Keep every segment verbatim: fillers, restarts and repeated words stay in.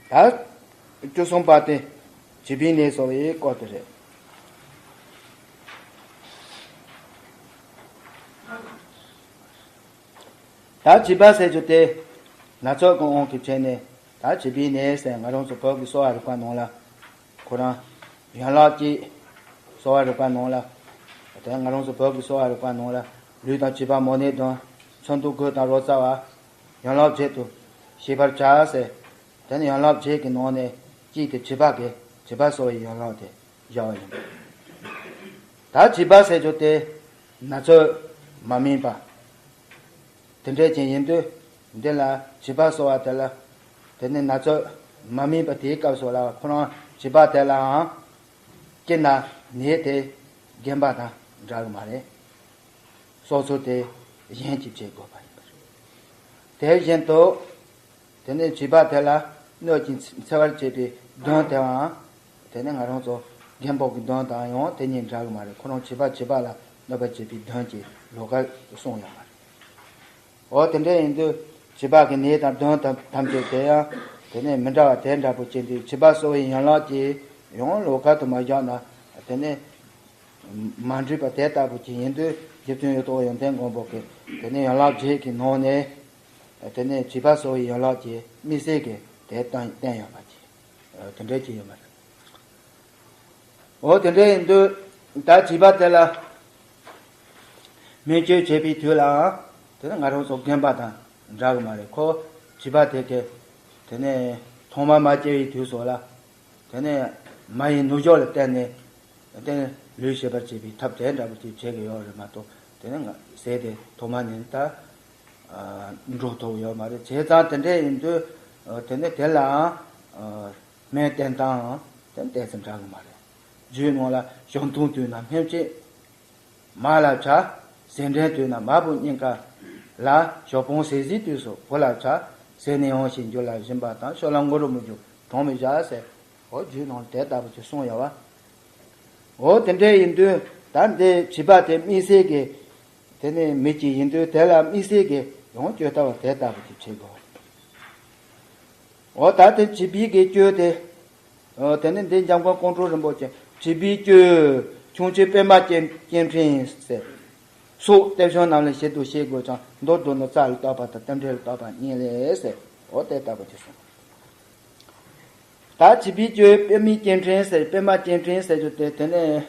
ད་བཅུ་གསུམ་པ་དེ་བྱིས་པའི་ནད་གསོ་བའི་སྐོར་དེ་རེད། ད་བྱིས་པ་ཟེར་རྒྱུ་དེ་ན་ཚོད་ཀྱི་དབང་གིས་བྱས་ནས། ད་བྱིས་པའི་ནད་ཟེར་ང་རང་ཚོ་བོད་ཀྱི་གསོ་བ་རིག་པ་ནང་ལ་ཁོ་རང་ཡན་ལག་བརྒྱད། གསོ་བ་རིག་པ་ནང་ལ། དེ་ང་རང་ཚོ་བོད་ཀྱི་གསོ་བ་རིག་པ་ནང་ལ་ལུས་དང་བྱིས་པ་མོ་ནད་དང་མཚོན་དུག་རྒོད་དང་རོ་ཙ་བ་ཡན་ལག་བརྒྱད་དུ་ཤེས་པར་བྱ་ཟེར། དེ་ནི་ཡན་ལག་བརྒྱད་ཀྱི་ནང་ནས་གཅིག་དེ་བྱིས་པ་གི་བྱིས་པ་གསོ་བའི་ཡན་ལག་དེ་བཞག་པ་ཡིན། ད་བྱིས་པ་ཟེར་རྒྱུ་དེ་ན་ཚོད་མ་སྨིན་པ། དེ་འདྲས་ཅན་ཡིན་དུས། འདི་ལ་བྱིས་པ་གསོ་བ་དེ་ལ། དེ་ནི་ན་ཚོད་མ་སྨིན་པ་དེའི་སྐབས་སུ་ལ་ཁོ་རང་བྱིས་པ་དེ་ལའང་སྐྱེ་ན་ནད་དེ་རྒན་པ་དང་འདྲ་གི་མ་རེད། གསོ་ཚུལ་དེ་གཞན་གྱིས་བྱེད་དགོས་པ་ཡིན་པ་རེད། དེ་བཞིན་དུ། དེ་ནས་བྱིས་པ་དེ་ལ་གནོད་ཅིང་འཚེ་བར་བྱེད་པའི་གདོན་དེའང་། དེ་ནས་ང་རང་ཚོ་རྒན་པོ་གི་གདོན་དང་ཡང་དེ་གཉིས་འདྲ་གི་མ་རེད། ཁོ་རང་བྱིས་པ་བྱིས་པ་ལ་གནོད་པ་བྱེད་པའི་གདོན་གྱི་ལོ་ཀ་གསུངས་ཡོད་མ་རེད། འོ་དེ་འདྲ་ཡིན་དུས་བྱིས་པ་གི་ནད་དང་གདོན་དང་ཐམས་ཅད་དེ་ཡང་དེ་ནས་མི་འདྲ་བ་དེ་འདྲ་པོ་ཅན་དེ་བྱིས་པ་གསོ་བའི་ཡན་ལག་གི་ཡང་ལོ་ཀ་དུ་མ་བཞག་ན། དེ་ནས་མ་འགྲིག་པ་དེ་ལྟ་བུ་ཅིག་ཡིན་དུས་རྗེ་བཙུན་ཡོན་ཏོ་ཡོན་ཏན་མགོན་པོ་གིས་དེ་ནས་ཡན་ལག་བརྒྱད་ཀྱི་ནང་ནས། དེ་ནས་བྱིས་པ་གསོ་བའི་ཡན་ལག་གི་དམིགས་བསལ་གྱི་དེ་བསྟན་བསྟན་ཡོད་པ་ཅིག་དེ་འདྲ་ཅིག་ཡོད་པ་རེད། འོ་དེ་འདྲ་ཡིན་དུས་ད་བྱིས་པ་དེ་ལ་སྨན་བཅོས་བྱེད་པའི་དུས་ལའང་དེ་ནི་ང་རང་ཚོ་རྒན་པ་དང་འདྲ་གི་མ་རེད། ཁོ་བྱིས་པ་དེ་གས་དེ་ནས་ཐོག་མ་མ་སྐྱེ་བའི་དུས་སུ་ལ། དེ་ནས་མ་ཡི་ནུ་ཞོ་ལ་བརྟེན་ནས་དེ་ལུས་ཤེས་པར་བྱེད་པའི་ཐབས་དེ་འདྲ་པོ་ཅིག་བྱེད་ཀྱི་ཡོད་རེད་མ་གཏོགས། དེ་ནས་ཟས་དེ་ཐོག་མ་ནས་ད་འགྲོ་ཐུབ་ཡོད་མ་རེད། བྱས་ཙང་དེ་འདྲ་ཡིན་དུས་དེ་ནས་དེ་ལའང་སྨན་བསྟེན་སྟངས་དེ་ཏོག་ཙམ་འདྲ་གི་མ་རེད། རྒྱུད་ནང་ལ་ཞུན་འཐུང་དུས་ན་སྨན་དཔྱད་མ་ལ་བྱ། ཟས་འདྲེན་དུས་ན་མ་བུ་སྙིང་ག་ལ། ཞོགས་པོང་ཟས་ཟིན་དུས་སུ་བུ་ལ་བྱ། ཟས་ནས་འོང་ཞིང་རྒྱུ་ལ་སྦྱིན་པ་དང་། ཤོ་ལ་ངུ་རུ་མི་རྒྱུ་གྲོང་མི་བཞག་ཟེར། འོ་རྒྱུད་ནང་དེ་ལྟ་བུ་ཅིག་གསུངས་ཡོད་པ། འོ་དེ་འདྲ་ཡིན་དུས་ད་འདི་བྱིས་པ་དེ་དམིགས་བསལ་གྱི་དེ་ནས་མི་གཅིག་ཡིན་དུས་དེ་ལ་དམིགས་བསལ་གྱི་ཡང་བཅོས་ལྟ་བ་དེ་ལྟ་བུ་ཅིག་བྱེད་དགོས་པ་རེད། འོ་ད་དེ་བྱིས་པའི་གི་བཅོས་དེ། འོ་དེ་ནི་འདི་འཇམ་མགོན་ཀོང་སྤྲུལ་རིན་པོ་ཆེ་བྱིས་པའི་བཅོས་ཁྱུང་ཆེན་པད་མ་སྐྱེ་སྐྱེ་ཕྲེང་ཟེར། སོགས་གཏེར་གཞུང་རྣམས་ལས་ཞིབ་ཏུ་ཤེས་དགོས་ཀྱང་། མདོར་བསྡུ་ན་རྩ་ལ་གཏོགས་པ་དང་རྟེན་འབྲེལ་ལ་གཏོགས་པ་གཉིས་ལས་ཟེར། འོ་དེ་ལྟ་བུ་ཅིག་གསུངས། ད་བྱིས་པའི་བཅོས་པད་མའི་སྐྱེ་ཕྲེང་ཟེར། པད་མ་སྐྱེ་ཕྲེང་ཟེར་རྒྱུ་དེ་དེ་ནས་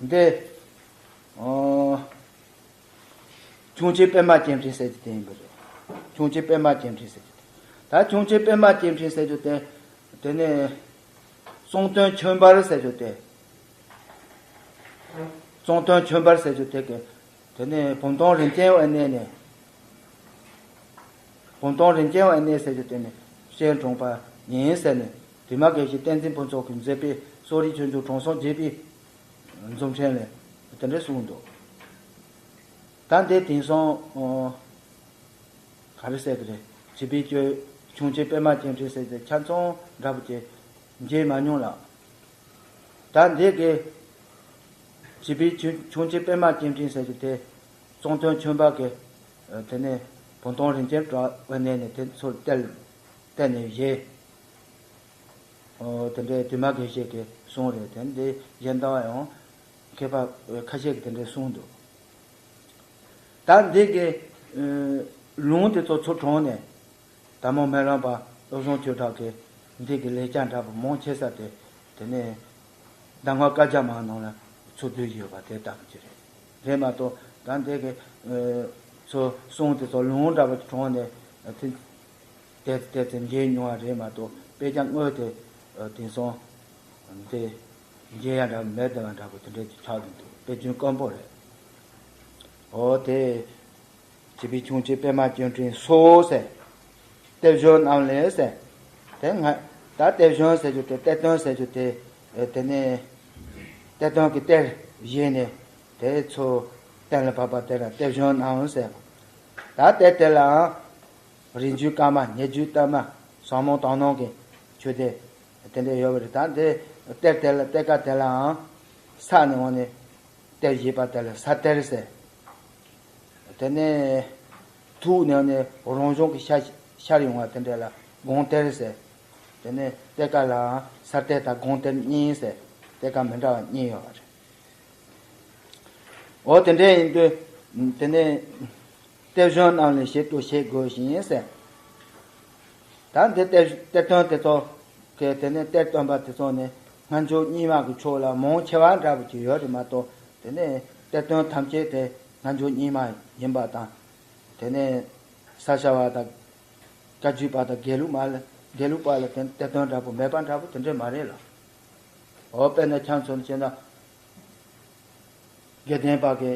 འདི། ཨོ། ཁྱུང་ཆེན་པད་མ་སྐྱེ་ཕྲེང་ཟེར་རྒྱུ་དེ་ཡིན་པ་རེད། ཁྱུང་ཆེན་པད་མ་སྐྱེ་ཕྲེང་ཟེར་རྒྱུ་དེ། ད་ཁྱུང་ཆེན་པད་མ་སྐྱེ་ཕྲེང་ཟེར་རྒྱུ་དེ། དེ་ནས་གཙང་སྟོན་ཆོས་འབར་ཟེར་རྒྱུ་དེ། གཙང་སྟོན་ཆོས་འབར་ཟེར་རྒྱུ་དེ་གི། དེ་ནས་བུམ་ཐང་རིན་ཆེན་དབེན་གནས་ནས། བུམ་ཐང་རིན་ཆེན་དབེན་གནས་ཟེར་རྒྱུ་དེ་ནི་གཤེན་གྲོང་པ་ཡིན་ཟེར་ནས། དེ་མ་གི་ཞིག་བསྟན་འཛིན་ཕུན་ཚོགས་ཀྱིས་མཛད་པའི་གསོ་རིག་ཆོས་འབྱུང་དྲང་སྲོང་རྒྱས་པའི་རྫུ་འཕྲིན་ལས་དེ་འདྲ་གསུངས་འདུག་ད་འདི་དེང་སང་ག་རེ་ཟེར་གི་རེད། བྱིས་པའི་བཅོས་ཁྱུང་ཆེན་པད་མ་སྐྱེ་ཕྲེང་ཟེར་ཏེ་ཆ་ཚང་འདྲ་པོ་ཅིག་མཇལ་མ་མྱོང་ལགས། ད་འདི་གི་བྱིས་པའི་ཁྱུང་ཁྱུང་ཆེན་པད་མ་སྐྱེ་ཕྲེང་ཟེར་གི་དེ་གཙང་སྟོན་ཆོས་འབར་གི་དེ་ནས་བུམ་ཐང་རིན་ཆེན་དབེན་གནས་ནས་དེ་ཚུར་བལྟས་བལྟས་ནས་བཞེས། ཨོ་དེ་འདྲའི་དུ་མ་དགེ་བཤེས་ཀྱི་གསུང་རེད། དེ་འདི་གཞན་དག་ཡང་མཁས་པ་ཁ་ཤས་ཀྱིས་དེ་འདྲའི་གསུངས་འདུག་ད་འདི་གི་ལུང་དེ་ཚོ་ཚུར་དྲངས་ནས་དར་མོ་སྨོན་ལམ་པ་བློ་བཟང་ཆོས་གྲགས་ཀྱིས་འདི་གི་ལེགས་སྦྱར་འདྲ་པོ་མང་ཆེ་ས་དེ་དེ་ནས་གདམས་ངག་བཀའ་རྒྱ་མ་ནང་ལ་ཚུར་བསྡུས་ཡོད་པ་དེ་ལྟ་བུ་ཅིག་རེད། རེད་མ་གཏོགས་ད་འདི་གི་ཚོ་གསུང་དེ་ཚོ་ལུང་འདྲ་པོ་དྲངས་ནས་དེ་དེ་དེ་ཚེ་མཇལ་མྱོང་བ་རེད་མ་གཏོགས། དཔེ་ཆ་དངོས་དེ་དེང་སང་དེ་མཇལ་ཡ་འདྲ་པོ་མེད་དེ་བ་འདྲ་པོ་དེ་འདྲ་ཅིག་ཆགས་ཀྱི་འདུག་དཔེ་རྒྱུན་དཀོན་པོ་རེད། འོ་དེ། བྱིས་པའི་ཁྱུང་ཆེན་པད་མ་སྐྱེ་ཕྲེང་སོ་ཟེར། གཏེར་གཞུང་རྣམས་ལས་ཟེར། དེ་ང་ད་གཏེར་གཞུང་ཟེར་རྒྱུ་དེ་གཏེར་སྟོན་ཟེར་རྒྱུ་དེ། དེ་ནས་གཏེར་སྟོན་གྱི་གཏེར་བཞེས་ནས་དེ་ཚོ་གཏན་ལ་ཕབ་པ་དེ་ལ་གཏེར་གཞུང་རྣམས་ཟེར། ད་གཏེར་དེ་ལའང་རིགས་རྒྱུད་བཀའ་མ། ཉེ་རྒྱུད་གཏེར་མ། ཟབ་མོ་དག་སྣང་གི་ཆོས་སྡེ་དེ་འདྲ་ཡོད་པ་རེད། ད་འདི་གཏེར་དེ་ལ་གཏེར་ཁ་དེ་ལའང་ས་ནས་འོང་ནས་གཏེར་བཞེས་པ་དེ་ལ་ས་གཏེར་ཟེར། དེ་ནས་ཐུགས་ནས་ནས་རང་བྱུང་གི་ཤར་ཤར་ཡོང་བ་དེ་འདྲ་ལ་དགོངས་གཏེར་ཟེར། དེ་ནས་གཏད་ཀ་ལའང་གསར་གཏད་དང་དགོངས་གཏད་གཉིས་ཟེར་གཏད་ཀ་མི་འདྲ་བ་གཉིས་ཡོད་པ་རེད། འོ་དེ་འདྲ་ཡིན་དུས་དེ་ནས་གཏད་གཞོན་རྣམས་ལས་ཞིབ་ཏུ་ཤེས་དགོས་ཤིང་ཟེར། ད་འདི་གཏད་གཏད་དོན་དེ་ཚོ་གི་དེ་ནས་གཏེར་སྟོན་པ་དེ་ཚོ་ནི་སྔ་འགྱུར་རྙིང་མ་གི་ཕྱོགས་ལ་མང་ཆེ་བ་འདྲ་པོ་ཅིག་ཡོད་རེད་མ་གཏོགས། དེ་ནས་གཏེར་སྟོན་ཐམས་ཅད་དེ་སྔ་འགྱུར་རྙིང་མ་ཡིན་པ་དང་། དེ་ནས་ས་སྐྱ་པ་དང་བཀའ་བརྒྱུད་པ་དང་དགེ་ལུགས་མ་ལ་དགེ་ལུགས་པ་ལ་དེ་གཏེར་སྟོན་འདྲ་པོ་མེད་པ་འདྲ་པོ་དེ་འདྲས་མ་རེད་ལ། འོ་དཔེར་ན་ཁྱེད་ཚོ་བྱས་ན། དགེ་ལྡན་པ་གི་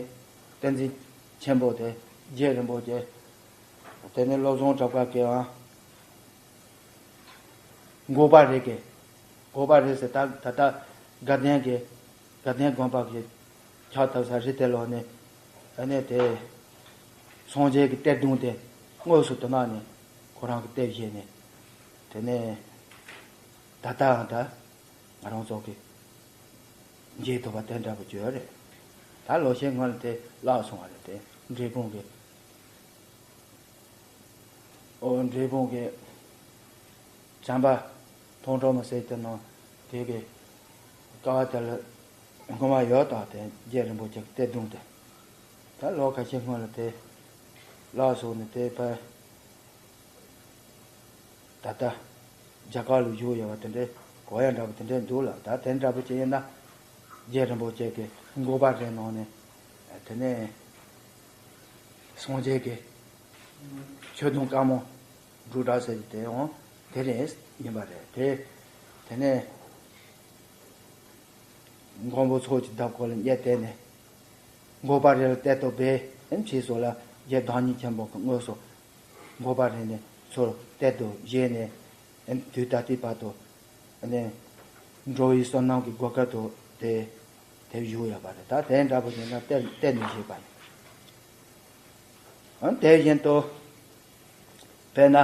བསྟན་འཛིན་ཆེན་པོ་དེ་རྗེ་རིན་པོ་ཆེ། དེ་ནས་བློ་བཟང་གྲགས་པ་གི་ཨང་། འགོག་པ་རེད་གི། འགོག་པ་རེད་ཟེར་ད་ད་ལྟ་དགའ་ལྡན་གི་དགའ་ལྡན་དགོན་པ་གི་ཕྱག་བཏབ་ས་རི་དེ་ལོག་ནས། ཨ་ནས་དེ་སངས་རྒྱས་ཀྱི་གཏེར་སྟོན་དེ་དངོས་སུ་དེ་ནང་ནས་ཁོ་རང་གི་གཏེར་བཞེས་ནས། དེ་ནས་ད་ལྟའང་ད། ང་རང་ཚོ་གི་མཇལ་ཐུབ་པ་དེ་འདྲ་པོ་ཅིག་ཡོད་རེད། ད་ལོ་ཤས་སྔོན་ལ་དེ་བརླག་སོང་བ་རེད་དེ། འབྲས་སྤུངས་ཀྱི། ཨོ་འབྲས་སྤུངས་ཀྱི་བྱམས་པ་མཐོང་གྲོལ་མ་ཟེར་དེ་ནང་དེ་གི་ཀ་བ་དེ་ལ་སྔོན་མ་ཡོད་དང་དེ་རྗེ་རིན་པོ་ཆེ་གི་གཏེར་སྟོན་དེ། ད་ལོ་ཁ་ཤས་སྔོན་ལ་དེ་བརླག་སོང་ནས་དེ་ཕར། ད་ལྟ་རྒྱ་གར་ལ་བཞུགས་ཡོད་པ་དེ་འདྲའི་གོ་ཡ་འདྲ་པོ་དེ་འདྲའི་འདུག་ལ། ད་དེ་འདྲ་པོ་ཅིག་ཡིན་ན་རྗེ་རིན་པོ་ཆེ་གི་འགོག་པ་རེ་ནང་ནས་དེ་ནས་སངས་རྒྱས་ཀྱི་ཆོས་དུང་དཀར་མོ་འབྲུག་སྒྲ་ཟེར་གྱི་དེ་འོང་དེ་རེད་ཡིན་པ་རེད་དེ། དེ་ནས་མགོན་པོ་ཚོགས་ཀྱི་འདབས་ཁོག་ལ་བསྙེས་བསྡད་ནས། འགོག་པ་རེ་ལ་གཏད་དོ་བས་ཨེམ་ཆེས་སོགས་ལ་རྗེ་བདག་ཉིད་ཆེན་པོ་གི་དངོས་སུ་འགོག་པ་རེ་ནས་ཚུར་གཏད་དོ་བཞེས་ནས་ཨེམ་དུས་ད་ལྟའི་བར་དུ་ཨ་ནི་འགྲོ་བའི་བསོད་ནམས་ཀྱི་བགོ་སྐལ་དུ་དེ་དེ་བཞུགས་ཡོད་པ་རེད། ད་དེ་འདྲ་པོ་ཡིན་ན་གཏད་གཏད་ནས་བཞེས་པ་ཡིན། ཨ་དེ་བཞིན་དུ་དཔེར་ན་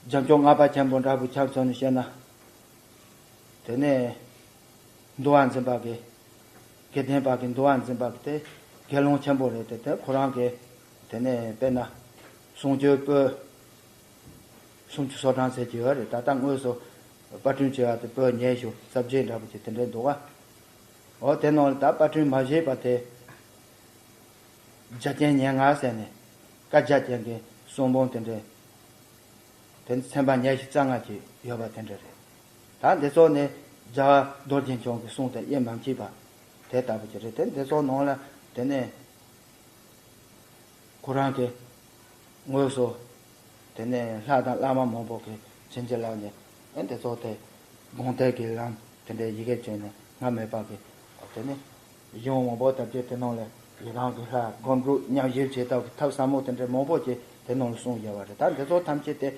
འཇམ་མགོན་ལྔ་པ་ཆེན་པོ་འདྲ་པོ་ཆ་མཚོན་ནས་བཤད་ན། དེ་ནས་འདུལ་བ་འཛིན་པ་གི། དགེ་ལྡན་པ་གི་འདུལ་བ་འཛིན་པ་གི་དེ་དགེ་སློང་ཆེན་པོ་རེད་དེ། དེ་ཁོ་རང་གི་དེ་ནས་དཔེར་ན་གསུང་ཆོས་པོད་སུམ་ཅུ་སོ་གྲངས་ཟེར་གྱི་ཡོད་རེད། ད་ལྟ་དངོས་སུ་པར་སྐྲུན་བྱས་པ་དེ་པོད་ཉི་ཤུ་རྩ་བརྒྱད་འདྲ་པོ་ཅིག་དེ་འདྲའི་འདུག་ག་འོ་དེ་ནང་ལ་ད་པར་སྐྲུན་མ་བྱས་པ་དེ་བརྒྱ་བྱིན་ཉེར་ལྔ་ཟེར་ནས་བཀའ་བརྒྱད་ཅན་གྱི་གསུང་འབུམ་དེ་འདྲའི། དེ་ཚན་པ་ཉི་ཤུ་རྩ་ལྔ་ཅིག་ཡོད་པ་དེ་འདྲ་རེད། ད་འདི་ཚོ་ནི་རྒྱལ་བ་རྡོ་རྗེ་འཆང་གི་གསུང་དང་དབྱེར་མ་མཆིས་པ་དེ་ལྟ་བུ་ཅིག་རེད། དེ་འདི་ཚོ་ནང་ལ་དེ་ནས་ཁོ་རང་གི་དངོས་སུ་དེ་ནས་ལྷ་དང་བླ་མ་མང་པོ་གིས་བྱིན་གྱིས་བརླབས་ནས་ཨེ་འདི་ཚོ་དེ་དགོངས་གཏེར་གྱི་ལམ་དེ་འདྲའི་ཡི་གེ་བྱས་ནས་སྔ་མེད་པ་གི་དེ་ནས། གཞུང་མང་པོ་ལྟ་བུ་དེ་ནང་ལ་ཡི་རང་གི་ལྷ་སྒོམ་སྒྲུབ་ཉམས་བཞེས་བྱེད་ཐབས་ཀྱི་ཐབས་ཟབ་མོ་དེ་འདྲའི་མང་པོ་ཅིག་དེ་ནང་ལ་གསུངས་ཡོད་པ་རེད། ད་འདི་ཚོ་ཐམས་ཅད་དེ་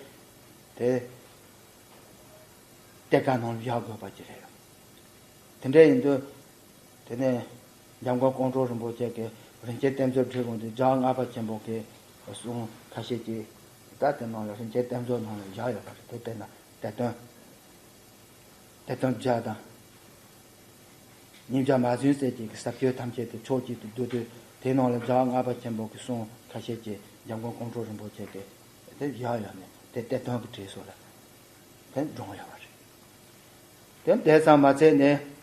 དེ་གཏེར་ཁ་ནང་ལ་བཞག་དགོས་པ་ཅིག་རེད། དེ་འདྲ་ཡིན་དུས་དེ་ནས་འཇམ་མགོན་ཀོང་སྤྲུལ་རིན་པོ་ཆེ་གི་རིན་ཆེན་གཏེར་མཛོད་བྲིས་དགོས་འདུག་རྒྱལ་བ་ལྔ་པ་ཆེན་པོ་གི་གསུང་ཁ་ཤས་ཅིག་ད་དེ་ནང་ལ་རིན་ཆེན་གཏེར་མཛོད་ནང་ལ་བཞག་ཡོད་པ་རེད། དེ་དཔེར་ན་གཏེར་སྟོན། གཏེར་སྟོན་བརྒྱ་དང་། རྙིང་བརྒྱ་མ་ཟིན་ཟེར་གྱི་ཟབ་ཆོས་ཐམས་ཅད་དེ་ཕྱོགས་གཅིག་ཏུ་བསྡུས་ཏེ་དེ་ནང་ལ་རྒྱལ་བ་ལྔ་པ་ཆེན་པོ་གི་གསུང་ཁ་ཤས་ཀྱིས་འཇམ་མགོན་ཀོང་སྤྲུལ་རིན་པོ་ཆེ་གིས་དེ་བཞག་ཡོད་ནས་དེ་གཏེར་སྟོན་གྱི་གྲས་སུ་ལ་དེ་བགྲངས་ཡོད་པ་རེད། དེ་དེ་ཙམ་མ་ཚད་ནས་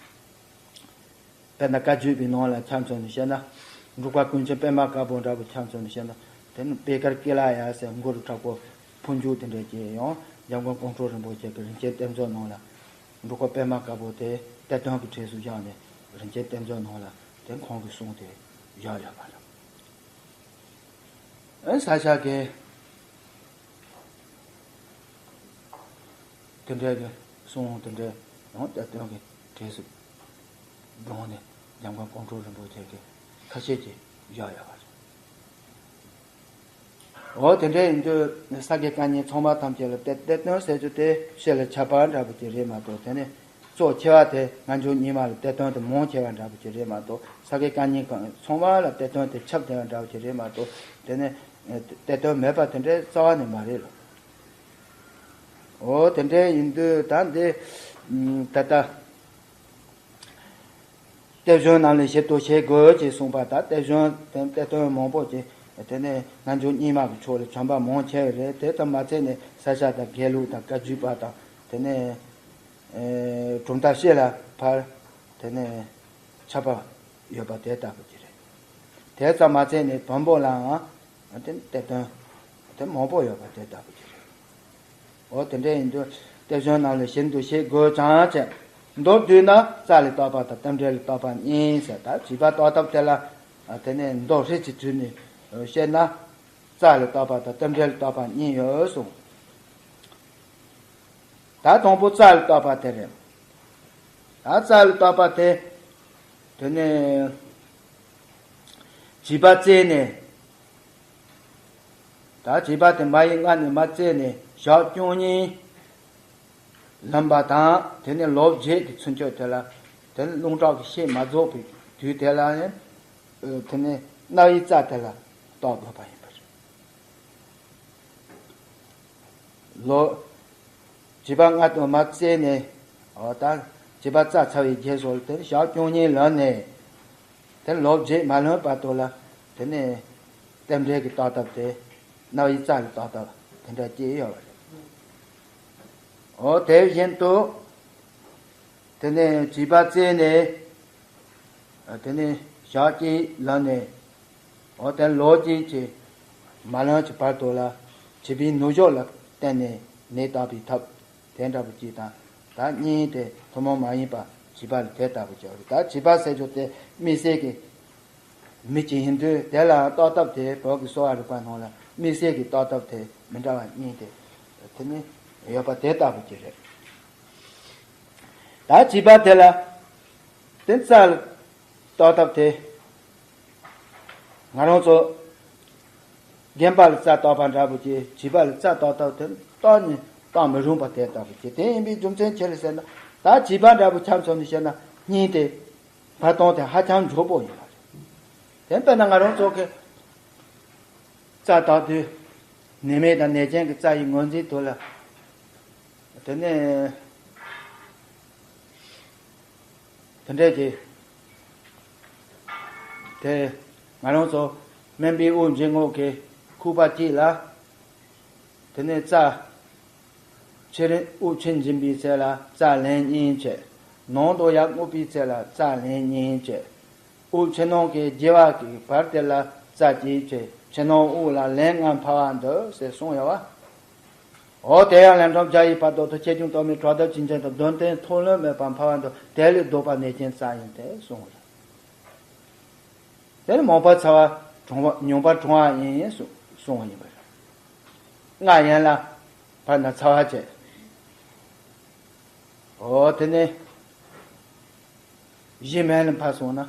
དཔེར་ན་བཀའ་བརྒྱུད་པའི་ནང་ལ་ཆ་མཚོན་ནས་བཤད་ན། འབྲུག་པ་ཀུན་མཁྱེན་པད་མ་དཀར་པོ་འདྲ་བོ་ཆ་མཚོན་ནས་བཤད་ན། དེ་ནི་པེ་དཀར་ཀེ་ལ་ཡ་ཟེར་མགུར་དྲག་པོ་འཕོ་འགྱུར་དེ་འདྲ་ཅིག་ཡང་འཇམ་མགོན་ཀོང་སྤྲུལ་རིན་པོ་ཆེ་གི་རིན་ཆེན་གཏེར་མཛོད་ནང་ལ། འབྲུག་པ་པད་མ་དཀར་པོ་དེ་གཏེར་སྟོན་གྱི་གྲས་སུ་བཞག་ནས་རིན་ཆེན་གཏེར་མཛོད་ནང་ལ་དེ་ཁོང་གི་གསུང་དེ་བཞག་ཡོད་པ་རེད། ཨ་ས་སྐྱ་གི་དེ་འདྲའི་གི་གསུང་དེ་འདྲའི་ཡང་གཏེར་སྟོན་གྱི་གྲས་སུ་བགྲངས་ནས་འཇམ་མགོན་ཀོང་སྤྲུལ་རིན་པོ་ཆེ་གི་ཁ་ཤས་ཀྱིས་བཞག་ཡོད་པ་རེད། འོ་དེ་འདྲའི་ཡིན་དུས་ས་དགེ་བཀའ་རྙིང་ཚང་མ་ཐམས་ཅད་ལ་གཏེར་གཏེར་སྟོན་ཟེར་རྒྱུ་དེ་ཕྱི་ལ་ཁྱབ་པ་འདྲ་པོ་ཅིག་རེད་མ་གཏོགས། དེ་ནི་གཙོ་ཆེ་བ་དེ་སྔ་འགྱུར་རྙིང་མ་ལ་གཏེར་སྟོན་དེ་མང་ཆེ་བ་འདྲ་པོ་ཅིག་རེད་མ་གཏོགས། ས་དགེ་བཀའ་རྙིང་གང་ཚང་མ་ལ་གཏེར་སྟོན་དེ་ཁྱབ་བསྡད་པ་འདྲ་པོ་ཅིག་རེད་མ་གཏོགས། དེ་ནི་གཏེར་སྟོན་མེད་པ་དེ་འདྲའི་རྩ་བ་ནས་མ་རེད་ལ། འོ་དེ་འདྲའི་ཡིན་དུས་ད་འདི་ད་ལྟ་གཏེར་གཞུང་རྣམས་ལས་ཞིབ་ཏུ་ཤེས་དགོས་ཅེས་གསུངས་པ། ད་གཏེར་གཞུང་དེ་གཏེར་སྟོན་མང་པོ་ཅིག་ དེ་ནས་རྣལ་འབྱོར་རྙིང་མ་གི་ཕྱོགས་ལ་བྱམས་པ་མང་ཆེ་བ་རེད། དེ་ཙམ་མ་ཚད་ནས་ས་སྐྱ་དང་དགེ་ལུགས་དང་བཀའ་བརྒྱུད་པ་དང་དེ་ནས་ཨེ་གྲུབ་མཐའ་བཤད་ལ་ཕར་དེ་ནས་ཁྱབ་པ་ཡོད་པ་དེ་ལྟ་བུ་ཅིག་རེད། དེ་ཙམ་མ་ཚད་ནས་བོན་པོ་ལའང་དེ་གཏེར་སྟོན་དེ་མང་པོ་ཡོད་པ་དེ་ལྟ་བུ་ཅིག་རེད། འོ་དེ་འདྲ་ཡིན་དུས་གཏེར་གཞུང་རྣམས་ལས་ཞིབ་ཏུ་ཤེས་དགོས་ཀྱང་བྱས། མདོར་བསྡུས་ན་རྩ་ལས་བཏགས་པ་དང་རྟེན་འབྲེལ་ལས་བཏགས་པ་གཉིས་ཟེར། ད་བྱིས་པ་བཏགས་ཐབས་དེ་ལ་དེ་ནས་མདོ་ཧྲིལ་གྱིས་བསྡུས་ནས་བཤད་ན། རྩ་ལས་བཏགས་པ་དང་རྟེན་འབྲེལ་ལས་བཏགས་པ་གཉིས་ཡོད་གསུངས། ད་དང་པོ་རྩ་ལས་བཏགས་པ་དེ་རེད། ད་རྩ་ལས་བཏགས་པ་དེ་དེ་ནས་བྱིས་པ་བཙས་ནས། ད་བྱིས་པ་དེ་མ་ཡི་མངལ་ནས་མར་བཙས་ནས་ཞག་བཅུ་གཉིས་ལོན་པ་དང་དེ་ནས་ལོ་བརྒྱད་ཀྱི་ཚུན་ཆོད་དེ་ལ་དེ་ནས་རླུང་ལྟར་གྱི་ཤེས་མ་རྫོགས་པའི་དུས་དེ་ལ་ནི་དེ་ནས་རྣ་བའི་རྩ་དེ་ལ་གཏོགས་དགོས་པ་ཡིན་པ་རེད། ལོ། བྱིས་པ་མངལ་དུ་མར་བཙས་ནས། འོ་ད། བྱིས་པ་བཙས་ཚར་བའི་རྗེས་སུ་དེ་ཞག་བཅུ་གཉིས་ལོན་ནས། དེ་ལོ་བརྒྱད་མ་ལོན་བར་དུ་ལ། དེ་ནས། རྟེན་འབྲེལ་གྱི་བཏགས་ཐབས་དེ། རྣ་བའི་རྩ་ལས་བཏགས་ཐབས་དེ་འདྲ་སྐྱེས་ཡོད་པ་རེད། འོ་དེ་བཞིན་དུ། དེ་ནས་བྱིས་པ་བཙས་ནས། དེ་ནས་ཞག་གཅིག་ལོན་ནས། འོ་དེ་ལོ་གཅིག་གི་མ་ལོན་གྱི་བར་དུ་ལ་བྱིས་པའི་ནུ་ཞོ་ལ་བརྟེན་ནས་ནད་བཏགས་པའི་ཐབས་དེ་འདྲ་པོ་གཅིག་དང་། ད་གཉིས་དེ་ཐུན་མོང་མ་ཡིན་པ་བྱིས་པ་ལ་དེ་ལྟ་བུ་བྱ་བ་རེད། ད་བྱིས་པ་ཟེར་རྒྱུ་དེ་དམིགས་བསལ་གྱི་མི་གཅིག་ཡིན་དུས་དེ་ལ་བཏགས་ཐབས་དེ་བོད་ཀྱི་གསོ་བ་རིག་པ་ནང་ལ་དམིགས་བསལ་གྱི་བཏགས་ཐབས་དེ་མི་འདྲ་བ་གཉིས་དེ་དེ་ནི་ཡོད་པ་དེ་ལྟ་བུ་གཅིག་རེད། ད་བྱིས་པ་དེ་ལ་དེ་རྩ་ལ་བཏགས་ཐབས་དེ། ང་རང་ཚོ་རྒན་པ་ལ་རྩ་བཏགས་པ་འདྲ་པོ་ཅིག་བྱིས་པ་ལ་རྩ་བཏགས་ཐབས་དེ་གཏན་ནས་བཏགས་མི་རུང་བ་དེ་ལྟ་བུ་ཅིག་དེ་ཡིན་པའི་རྒྱུ་མཚན་ཅི་རེད་ཟེར་ན། ད་བྱིས་པ་འདྲ་པོ་ཆ་མཚོན་ནས་བཤད་ན་སྙིང་དེ་འཕར་སྟངས་དེ་ཧ་ཅང་མགྱོགས་པོ་ཡིན་པ་རེད། དེ་ལྟར་ན་ང་རང་ཚོ་གི་རྩ་བཏགས་དུས་ནད་མེད་དང་ནད་ཅན་གྱི་རྩ་ཡི་ངོས་འཛིན་དུ་ལ་དེ་ནས། དེ་འདྲས་ཀྱི། དེ། ང་རང་ཚོ་སྨན་པའི་དབུགས་འབྱིན་རྔུབ་ཀྱི་ཁུག་པ་གཅིག་ལ། དེ་ནས་རྩ། ཕྱི་རིམ་དབུགས་ཕྱིན་འབྱིན་པའི་ཚེ་ལ་རྩ་ལན་གཉིས་བྱས། ནང་དུ་ཡར་རྔུབ་པའི་ཚེ་ལ་རྩ་ལན་གཉིས་བྱས། དབུགས་ཕྱི་ནང་གི་རྒྱས་པ་གི་བར་དེ་ལ་རྩ་གཅིག་བྱས། ཕྱི་ནང་དབུགས་ལ་ལན་ལྔ་འཕར་བ་འདུག་ཟེར་གསུངས་ཡོད་པ། འོ་དེ་ཡང་ལན་གྲངས་བརྒྱ་ཡི་བར་དུ་ཆེ་ཆུང་གཏོར་མའི་གྲོགས་དང་བྱིན་ཅན་དང་གདོན་བསྟན་མཐོ་ལོ་མེད་པར་འཕར་བ་འདུག་དེ་ལས་ལྡོག་པ་ནད་ཅན་རྩ་ཡིན་ཏེ་གསུངས་པ་རེད། དེ་ནི་མང་པོ་ཚ་བ་གྲང་བ་ཉུང་བ་གྲང་བ་ཡིན་གསུངས་པ་ཡིན་པ་རེད། སྔར་ཡན་ལ་བར་ན་ཚ་བ་བྱས། འོ་དེ་ནི། གཞི་མེད་ལ་འཕར་སོང་ན།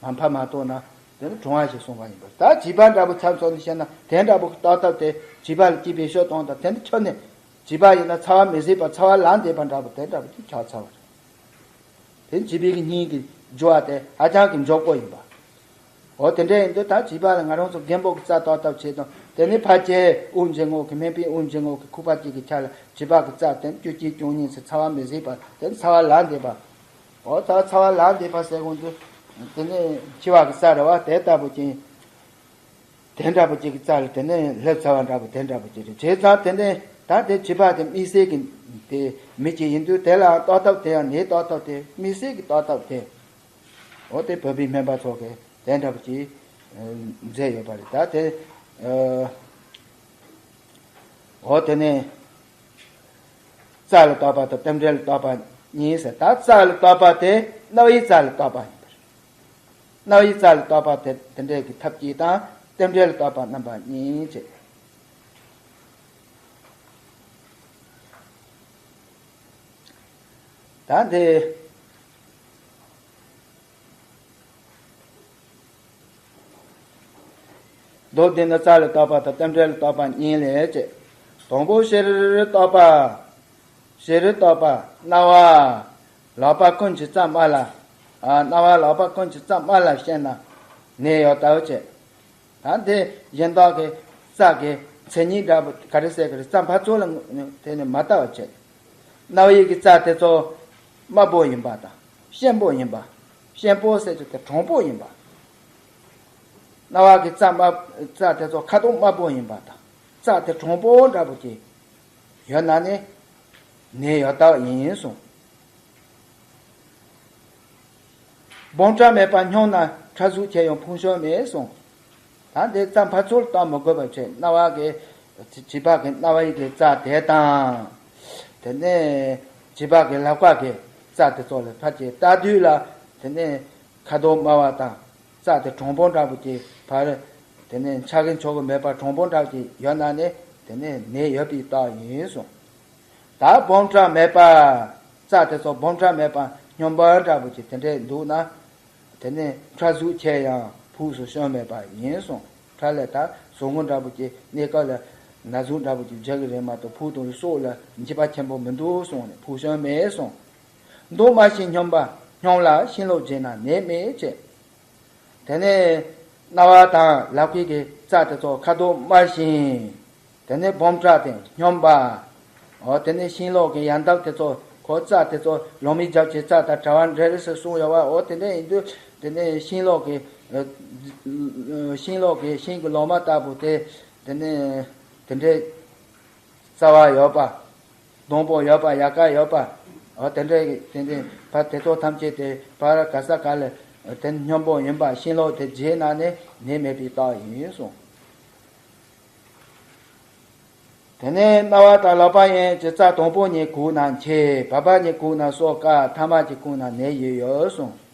མ་འཕར་མ་གཏོགས་ན། དེ་ནི་གྲང་བ་ཞིག་གསུངས་པ་ཡིན་པར། ད་བྱིས་པ་འདྲ་པོ་ཆ་མཚོན་ནས་བཤད་ན་དེ་འདྲ་པོ་ཏག་ཏག་དེ་བྱིས་པ་ལ་སྐྱེས་པའི་ཤོད་སྟངས་དང་དེ་འདི་ཁྱོན་ནས་བྱིས་པ་ཡིན་ན་ཚ་བ་མི་བཟོད་པ་ཚ་བ་ལངས་བསྡད་པ་འདྲ་པོ་དེ་འདྲ་པོ་ཅིག་ཆགས་ཚར་བ་རེད། དེ་བྱིས་པའི་གི་སྙིང་གི་རྒྱུ་བ་དེ་ཧ་ཅང་གི་མགྱོགས་པོ་ཡིན་པ། འོ་དེ་འདྲ་ཡིན་དུས་ད་བྱིས་པ་ལ་ང་རང་ཚོ་རྒན་པོ་གི་རྩ་ཏག་ཏག་བྱེད་དང་དེ་ནས་ཕལ་ཆེར་དབུགས་འབྱིན་རྔུབ་ཀྱི་སྨན་པའི་དབུགས་འབྱིན་རྔུབ་ཀྱི་ཁུག་པ་གཅིག་གི་ཆ་ལ་བྱིས་པ་གི་རྩ་དེ་བཅུ་གཅིག་བཅུ་གཉིས་ཚེ་ཚ་བ་མི་བཟོད་པ་དེ་ཚ་བ་ལངས་བསྡད་པ། འོ་ད་ཚ་བ་ལངས་བསྡད་པ་ཟེར་གོང་དུ། དེ་ནས་འཆི་བ་གི་ས་ར་བ་དེ་ལྟ་བུ་ཅན། དེ་འདྲ་བུ་ཅིག་གི་རྩ་ལ་དེ་ནས་སླེབས་ཚར་བ་འདྲ་བུ་དེ་འདྲ་བུ་ཅིག་རེད། བྱས་ཙང་དེ་ནས་ད་དེ་བྱིས་པ་དེ་དམིགས་བསལ་གྱི་དེ་མི་ཅིག་ཡིན་དུས་དེ་ལ་བཏགས་ཐབས་དེ་ཡང་ནད་བཏགས་ཐབས་དེ་དམིགས་བསལ་གྱི་བཏགས་ཐབས་དེ། འོ་དེ་བོད་པའི་སྨན་པ་ཚོ་གིས་དེ་འདྲ་བུ་ཅིག་མཛད་ཡོད་པ་རེད། ད་དེ། འོ་དེ་ནས། རྩ་ལ་བཏགས་པ་དང་རྟེན་འབྲེལ་ལ་བཏགས་པ་གཉིས་ཟེར། ད་རྩ་ལ་བཏགས་པ་དེ་རྣ་བའི་རྩ་ལ་བཏགས་པ་ཡིན་པ་རེད། རྣ་བའི་རྩ་ལ་བཏགས་པ་དེ་དེ་འདྲའི་གི་ཐབས་གཅིག་དང་རྟེན་འབྲེལ་ལ་བཏགས་པ་རྣམ་པ་གཉིས་བྱས། ད་འདི། མདོར་བསྡུས་ན་རྩ་ལ་བཏགས་པ་དང་རྟེན་འབྲེལ་ལ་བཏགས་པ་གཉིས་ལས་བྱེད། དང་པོ་ཕྱི་རོལ་བཏགས་པ། ཕྱི་རོལ་བཏགས་པ་རྣ་བ། ལག་པ་ཀུན་གྱི་རྩ་དམར་ལ། ཨ་རྣ་བ་ལག་པ་ཀུན་གྱི་རྩ་དམར་ལ་བཤད་ན་ནད་ཡོད་ལྟ་བུ་བྱེད། ད་འདི་གཞན་དག་གི་རྩ་གི་མཚན་ཉིད་འདྲ་པོ་ག་རེ་ཟེར་གི་རེད། རྩ་འཕར་ཚུལ་ལ་དེ་ནི་མ་ལྟ་བ་བྱེད། རྣ་བའི་གི་རྩ་དེ་ཚོ་དམར་པོ་ཡིན་པ་དང་ཞན་པོ་ཡིན་པ། ཞན་པོ་ཟེར་རྒྱུ་དེ་གྲང་པོ་ཡིན་པ། རྣ་བ་གི་རྩ་དམར་རྩ་དེ་ཚོ་ཁ་དོག་དམར་པོ་ཡིན་པ་དང་། རྩ་དེ་གྲུང་པོ་འདྲ་པོ་ཅིག་ཡོད་ན་ནི་ནད་ཡོད་རྟགས་ཡིན་གསུངས། སྦོམ་ཕྲ་མེད་པ་སྙོམས་ན་ཕྲ་གཟུགས་ཆེ་ཡང་ཕུང་ཤོར་མེད་གསུངས། ད་འདི་རྩ་ཕར་ཚུར་གཏོང་མི་དགོས་པ་བྱས། རྣ་བ་གི་བྱིས་པ་གི་རྣ་བའི་གི་རྩ་དེ་དང་། དེ་ནས་བྱིས་པ་གི་ལག་པ་གི་རྩ་དེ་ཚོ་ལ་ཕར་ཅིག་ལྟ་དུས་ལ། དེ་ནས་ཁ་དོག་དམར་བ་དང་། རྩ་དེ་གྲུང་པོ་འདྲ་པོ་ཅིག་ཕར། དེ་ནས་འཆར་གི་འཆོར་གི་མེད་པ་གྲུང་པོ་འདྲ་པོ་ཅིག་ཡོད་ན་ནི་དེ་ནས་ནད་ཡོད་པའི་རྟགས་ཡིན་གསུངས། ད་སྦོམ་ཕྲ་མེད་པ། རྩ་དེ་ཚོ་སྦོམ་ཕྲ་མེད་པ་སྙོམས་པ་འདྲ་པོ་ཅིག་དེ་འདྲས་འདུག་ན། དེ་ནས་ཕྲ་གཟུགས་ཆེ་ཡང་ཕུགས་སུ་ཤོར་མེད་པ་ཡིན་གསུངས། ཕྲ་ལས་ད་ཟུག་རྔུ་འདྲ་པོ་ཅིག་གནས་སྐབས་ལ་ན་ཟུག་འདྲ་པོ་ཅིག་འཇིགས་ཀྱི་རེད་མ་གཏོགས་ཕུགས་དང་སྲོག་ལ་འཇིགས་པ་ཆེན་པོ་མི་འདུག་གསུངས་ནས་ཕུགས་ཤོར་མེད་གསུངས། མདོག་དམར་ཞིང་སྙོམས་པ་སྙོམས་ལ་ཤིང་ལོག་བྱས་ན་ནད་མེད་ཅེས། དེ་ནས་རྣ་བ་དང་ལག་པའི་གི་རྩ་དེ་ཚོ་ཁ་དོག་དམར་ཞིང་། དེ་ནས་སྦོམ་ཕྲ་དེ་སྙོམས་པ། འོ་དེ་ནས་ཤིང་ལོག་གི་ཡང་འདབ་དེ་ཚོ་ཁོ་རྩ་དེ་ཚོ་ལོ་མའི་རྒྱབ་ཀྱི་རྩ་དང་གྲྭ་བ་འདྲ་རེད་ཟེར་གསུངས་ཡོད་བ། འོ་དེ་འདྲ་ཡིན་དུས་དེ་ནས་ཤིང་ལོག་གི་ཨ། ཤིང་ལོག་གི་ཤིང་གི་ལོ་མ་ལྟ་བུ་དེ། དེ་ནས་དེ་འདྲའི་རྩ་བ་ཡོད་པ། སྡོང་པོ་ཡོད་པ། ཡལ་ག་ཡོད་པ། འོ་དེ་འདྲའི་དེ་འདྲའི་ཕར་དེ་ཚོ་ཐམས་ཅད་དེ་ཕར་ག་ས་ག་ལ་དེ་སྙོམས་པོ་ཡིན་པ། ཤིང་ལོག་དེ་བརྗེས་ན་ནི་ནད་མེད་པའི་རྟགས་ཡིན་གསུངས། དེ་ནས་རྣ་བ་དང་ལག་པ་ཡན་གྱི་རྩ་དང་པོ་ཉིད་གུག་ན་འཆི། བར་པ་ཉིད་གུག་ན་སྲོག་བཀག། ཐ་མ་གྱིས་བཀུག་ན་ནད་ཡོད་ཡོད་གསུངས།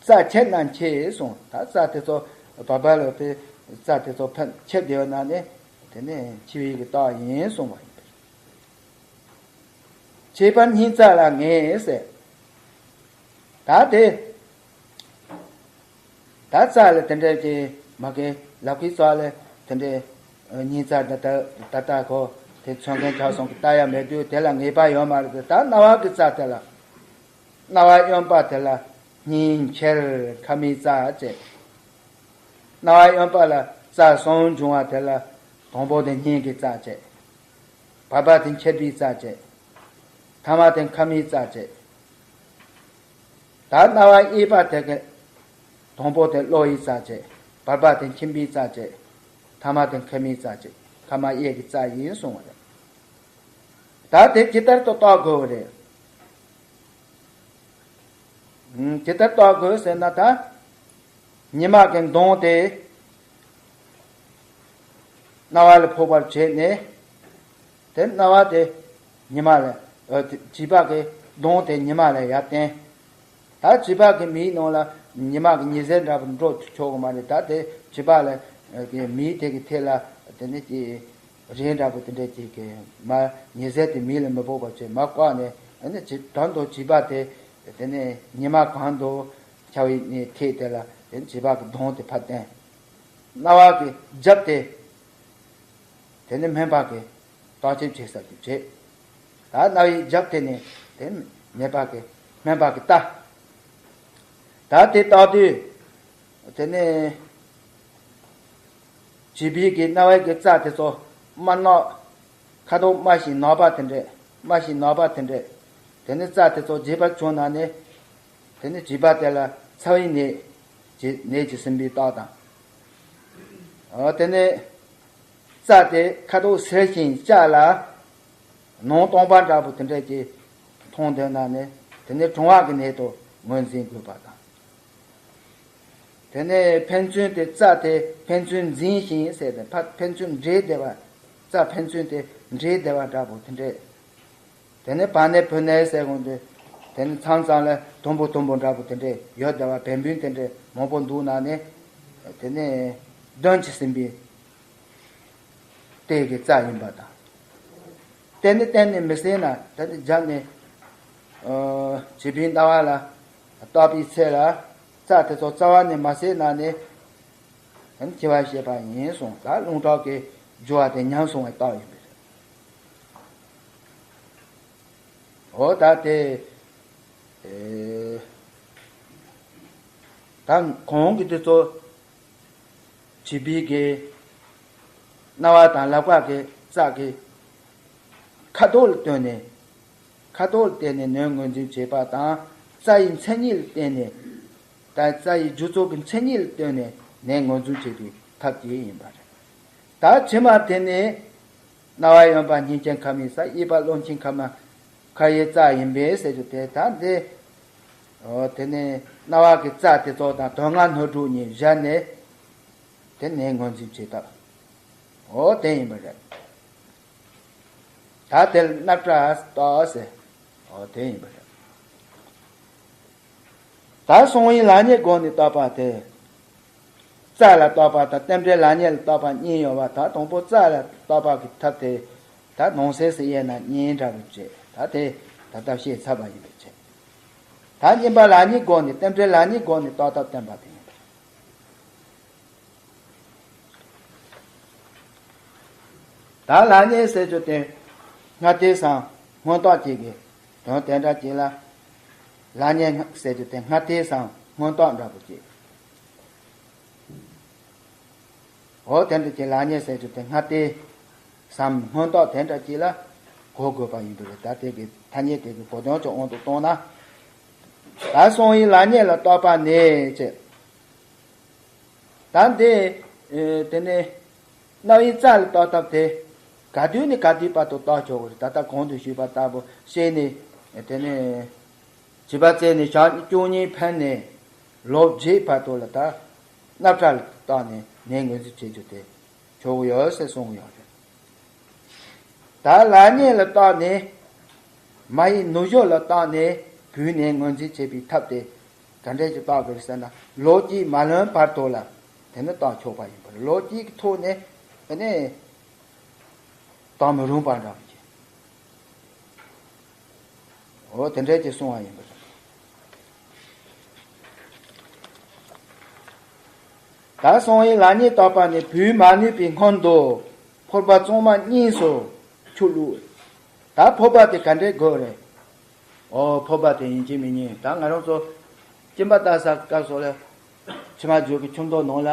རྩ་ཆད་ན་འཆི་གསུངས། ད་རྩ་དེ་ཚོ་བར་པ་ལ་དེ་རྩ་དེ་ཚོ་ཕན་ཆད་བསྡད་ཡོད་ན་ནི་དེ་ནི་འཆི་བའི་གི་རྟགས་ཡིན་གསུངས་པ་ཡིན་པས། འཆི་བར་སྙིང་རྩ་ལ་ངེས་ཟེར། ད་དེ། ད་རྩ་ལ་དེ་འདྲའི་གི་མ་གི་ལག་པའི་རྩ་ལ་དེ་འདྲའི་སྙིང་རྩ་ད་ད་ད་ད་ཁོ་དེ་མཚོན་མཁན་གྲགས་སོང་གི་ལྟ་ཡ་མེད་དུས་དེ་ལ་ངེས་པ་ཡོད་མ་རེད་དེ། ད་རྣ་བ་གི་རྩ་དེ་ལ། རྣ་བ་གཡོན་པ་དེ་ལ་སྙིང་ཁྱེར་ཁ་མིག་རྩ་བྱས། རྣ་བ་གཡོན་པ་ལ་རྩ་གསུམ་འབྱུང་བ་དེ་ལ་དང་པོ་དེ་སྙིང་གི་རྩ་བྱས། བར་པ་དེ་མཁྱེན་པའི་རྩ་བྱས། ཐ་མ་དེ་ཁ་མིག་རྩ་བྱས། ད་རྣ་བ་གཡས་པ་དེ་གི་དང་པོ་དེ་གློ་བའི་རྩ་བྱས། བར་པ་དེ་མཁྱེན་པའི་རྩ་བྱས། ཐ་མ་དེ་ཁ་མིག་རྩ་བྱས། ཁ་མ་གཡས་ཀྱི་རྩ་ཡིན་གསུངས་པ་རེད། ད་དེ་ཇི་ལྟར་དུ་བརྟག་དགོས་པ་རེད། ཨུམ། ཇི་ལྟར་བརྟག་དགོས་ཟེར་ན། ད་ཉི་མ་གི་མདངས་དེ་རྣ་བ་ལ་ཕོག་པར་བྱས་ནས། དེ་རྣ་བ་དེ་ཉི་མ་ལ། ཨ། དེ་བྱིས་པ་གི་གདོང་དེ་ཉི་མ་ལ་ཡར་བསྟན། ད་བྱིས་པ་གི་མིག་ནང་ལ་ཉི་མ་གི་ཉི་ཟེར་འདྲ་པོ་འགྲོ་ཆོག་གི་མ་རེད། ད་དེ་བྱིས་པ་ལ་གི་མིག་དེ་གི་ཐད་ལ་དེ་ནི་ཅི་རས་འདྲ་པོ་དེ་འདྲ་ཅིག་གི་མར་ཉི་ཟེར་དེ་མིག་ལ་མི་ཕོག་པ་བྱས་མར་བཀག་ནས། ཨ་ནི་བྱིས་དོན་དུ་བྱིས་པ་དེ་དེ་ནི་ཉི་མ་གང་དུ་འཆར་བའི་ནི་ཐད་དེ་ལ་དེ་ནི་བྱིས་པ་གི་གདོང་དེ་ཕར་བསྟན། རྣ་བ་གི་རྒྱབ་དེ་དེ་ནི་སྨན་པ་གི་བརྟག་དཔྱད་བྱེད་ས་ཅིག་བྱེད། ད་རྣ་བའི་རྒྱབ་དེ་ནི་དེ་ནི་ནད་པ་གི་སྨན་པ་གི་ལྟ། ད་དེ་ལྟ་དུས་དེ་ནི་བྱིས་པའི་གི་རྣ་བའི་གི་རྩ་དེ་ཚོ་དམར་ནག་ཁ་དོག་དམར་ཞིང་ནག་པ་དེ་འདྲས། དམར་ཞིང་ནག་པ་དེ་འདྲས། དེ་ནི་རྩ་དེ་ཚོ་རྒྱས་པར་བྱུང་ན་ནི། དེ་ནི་བྱིས་པ་དེ་ལ་ཚ་བའི་ནད་ཀྱི་ནད་ཀྱིས་ཟིན་པའི་རྟགས་དང་། འོ་དེ་ནི་རྩ་དེ་ཁ་དོག་སེར་ཞིང་སྐྱ་ལ་ནང་སྟོང་པ་འདྲ་པོ་དེ་འདྲས་ཀྱི་མཐོང་འདོད་ན་ནི་དེ་ནི་གྲང་བ་གི་ནད་དུ་ངོས་འཛིན་དགོས་པ་དང་། དེ་ནས་ཕན་ཚུན་དེ་རྩ་དེ་ཕན་ཚུན་འཛིང་ཞིང་ཟེར་ཏེ་ཕ་ཕན་ཚུན་འདྲེས་བསྡད་པ། རྩ་ཕན་ཚུན་དེ་འདྲེས་བསྡད་པ་འདྲ་པོ་དེ་འདྲས། དེ་ནས་བ་ནད་བུ་ནད་ཟེར་གོང་དེ། དེ་ནས་མཚམས་མཚམས་ལ་དུམ་བུ་དུམ་བུ་འདྲ་པོ་དེ་འདྲས་ཡོད་བསྡད་པ། བན་བུན་དེ་འདྲས་མང་པོ་འདུག་ན་ནི། དེ་ནས་གདོན་གྱིས་ཟིན་པའི་ལྟས་ཀྱི་རྩ་ཡིན་པ་དང་། དེ་ནི་གཏན་ནས་མི་ཟིན་ན། དེ་ནི་རྒྱབ་ནས་ཨ་བྱིས་པའི་རྣ་བ་ལ་བརྟག་པའི་ཚེ་ལ་རྩ་དེ་ཚོ་རྩ་བ་ནས་མ་ཟིན་ན་ནི། དེ་ནི་འཆི་བ་ཤེས་པ་ཡིན་གསུངས། ད་རླུང་ལྟར་གྱི་རྒྱུ་བ་དེ་ཉམས་སོང་བའི་རྟགས་ཡིན་པས། འོ་ད་དེ། ཨེ། ད་གོང་གི་དེ་ཚོ་བྱིས་པའི་གི་རྣ་བ་དང་ལག་པ་གི་རྩ་གི་ཁ་དོག་ལ་ལྟོས་ནས། ཁ་དོག་ལ་བརྟེན་ནས་ནད་ངོས་འཛིན་བྱེད་པ་དང་། རྩ་ཡི་མཚན་ཉིད་ལ་བརྟེན་ནས། རྩ་ཡི་རྒྱུ་ཚོགས་ཀྱི་མཚན་ཉིད་ལ་ལྟོས་ནས་ནད་ངོས་འཛིན་བྱེད་པའི་ཐབས་ཅིག་ཡིན་པ་རེད། ད་ཕྱི་མ་དེ་ནི་རྣ་བ་གཡོན་པ་སྙིང་གའི་ཁམས་ཡིན་ས། གཡས་པ་གློ་མཆིན་ཁ་མ་ཁ་ཡི་རྩ་ཡིན་པས་ཟེར་རྒྱུ་དེ། ད་འདི་འོ་དེ་ནི་རྣ་བ་གི་རྩ་དེ་ཚོ་དང་དོན་ལྔ་སྣོད་དྲུག་གཉིས་སྦྱར་ནས་དེ་ནི་ངོས་འཛིན་བྱེད་ཐབས། འོ་དེ་ཡིན་པ་རེད། ད་དེ་ལ་སྣབས་སྐྲ་བཏགས་ཟེར། འོ་དེ་ཡིན་པ་རེད། ད་གསང་བའི་ལག་གཉིས་སྒོ་ནས་བཏགས་པ་དེ། རྩ་ལ་བཏགས་པ་དང་རྟེན་འབྲེལ་ལག་གཉིས་ལ་བཏགས་པ་གཉིས་ཡོད་པ། ད་དང་པོ་རྩ་ལ་བཏགས་པ་གི་ཐབས་དེ། ད་ནང་གསེས་སུ་དབྱེ་ན་གཉིས་འདྲ་བོ་བྱས། ད་དེ་ད་ལྟ་བཤད་ཚར་བ་ཡིན་པའི་ཕྱིར། ད་གཉིས་པ་ལག་གཉིས་སྒོ་ནས་རྟེན་འབྲེལ་ལག་གཉིས་སྒོ་ནས་བཏགས་ཐབས་བསྟན་པ་དེ་ཡིན། ད་ལག་གཉིས་ཟེར་རྒྱུ་དེ་སྔ་ལྟས་སམ་སྔོན་རྟགས་ཅིག་གི་དོན་དེ་འདྲ་ཅིག་ལ། ལག་གཉིས་ཟེར་རྒྱུ་དེ་སྔ་ལྟས་སམ་སྔོན་རྟགས་འདྲ་པོ་ཅིག་འོ་དེ་འདྲ་ཅིག་ལག་གཉིས་ཟེར་རྒྱུ་དེ་སྔ་ལྟས་སམ་སྔོན་རྟགས་དེ་འདྲ་ཅིག་ལ་གོ་དགོས་པ་ཡིན་པ་རེད། ད་དེ་གི་ཐ་སྙད་དེ་གི་གོ་དོན་གྱི་དབང་དུ་བཏང་ན། ད་གསང་བའི་ལག་གཉིས་ལ་བཏགས་པ་ནས་ཅེས། ད་འདི། ཨེ། དེ་ནས་རྣ་བའི་རྩ་ལ་བཏགས་ཐབས་དེ་ག་དུས་ནས་ག་དུས་བར་དུ་བཏགས་ཆོག་གི་རེད། ད་ལྟ་གོང་དུ་ཞུས་པ་ལྟ་བུ་བཤད་ནས། དེ་ནས་བྱིས་པ་བཙས་ནས་ཞག་བཅུ་གཉིས་ཕེབས་ནས་ལོ་བརྒྱད་བར་དུ་ལ་ད་སྣབས་སྐྲ་ལ་བཏགས་ནས་ནད་ངོས་འཛིན་བྱེད་རྒྱུ་དེ་ཆོག་གི་ཡོད་ཟེར་གསུངས་ཡོད་རེད། ད་ལག་གཉིས་ལ་བཏགས་ནས་མ་ཡི་ནུ་ཞོ་ལ་བཏགས་ནས་བུའི་ནད་ངོས་འཛིན་བྱེད་པའི་ཐབས་དེ་ག་འདྲས་ཀྱི་བཏགས་དགོས་ཟེར་ན། ལོ་གཅིག་མ་ལོན་བར་དུ་ལ་དེ་ནི་བཏགས་ཆོག་པ་ཡིན་པར། ལོ་གཅིག་གི་ཐོག་ནས་དེ་ནས་བཏགས་མི་རུང་བ་འདྲ་བ་ཅིག་འོ་དེ་འདྲས་ཀྱི་གསུང་བ་ཡིན་པར། ད་གསང་བའི་ལག་གཉིས་བཏགས་པ་ནས་བུས་མ་ནུས་པའི་སྔོན་དུ་ཕོར་པ་གཙང་མ་གཉིས་སུ་ཆུ་བླུགས། ད་ཕོར་པ་དེ་ག་འདྲས་དགོས་རེད། ཨོ། ཕོར་པ་དེ་ཡིན་གཅིག་མིན་གཉིས། ད་ང་རང་ཚོ་སྐྱིན་པ་བཏབ་ས་སྐབས་སུ་ལ་ཕྱི་མ་རྒྱུད་ཀྱི་ཆུ་མདོ་ནང་ལ་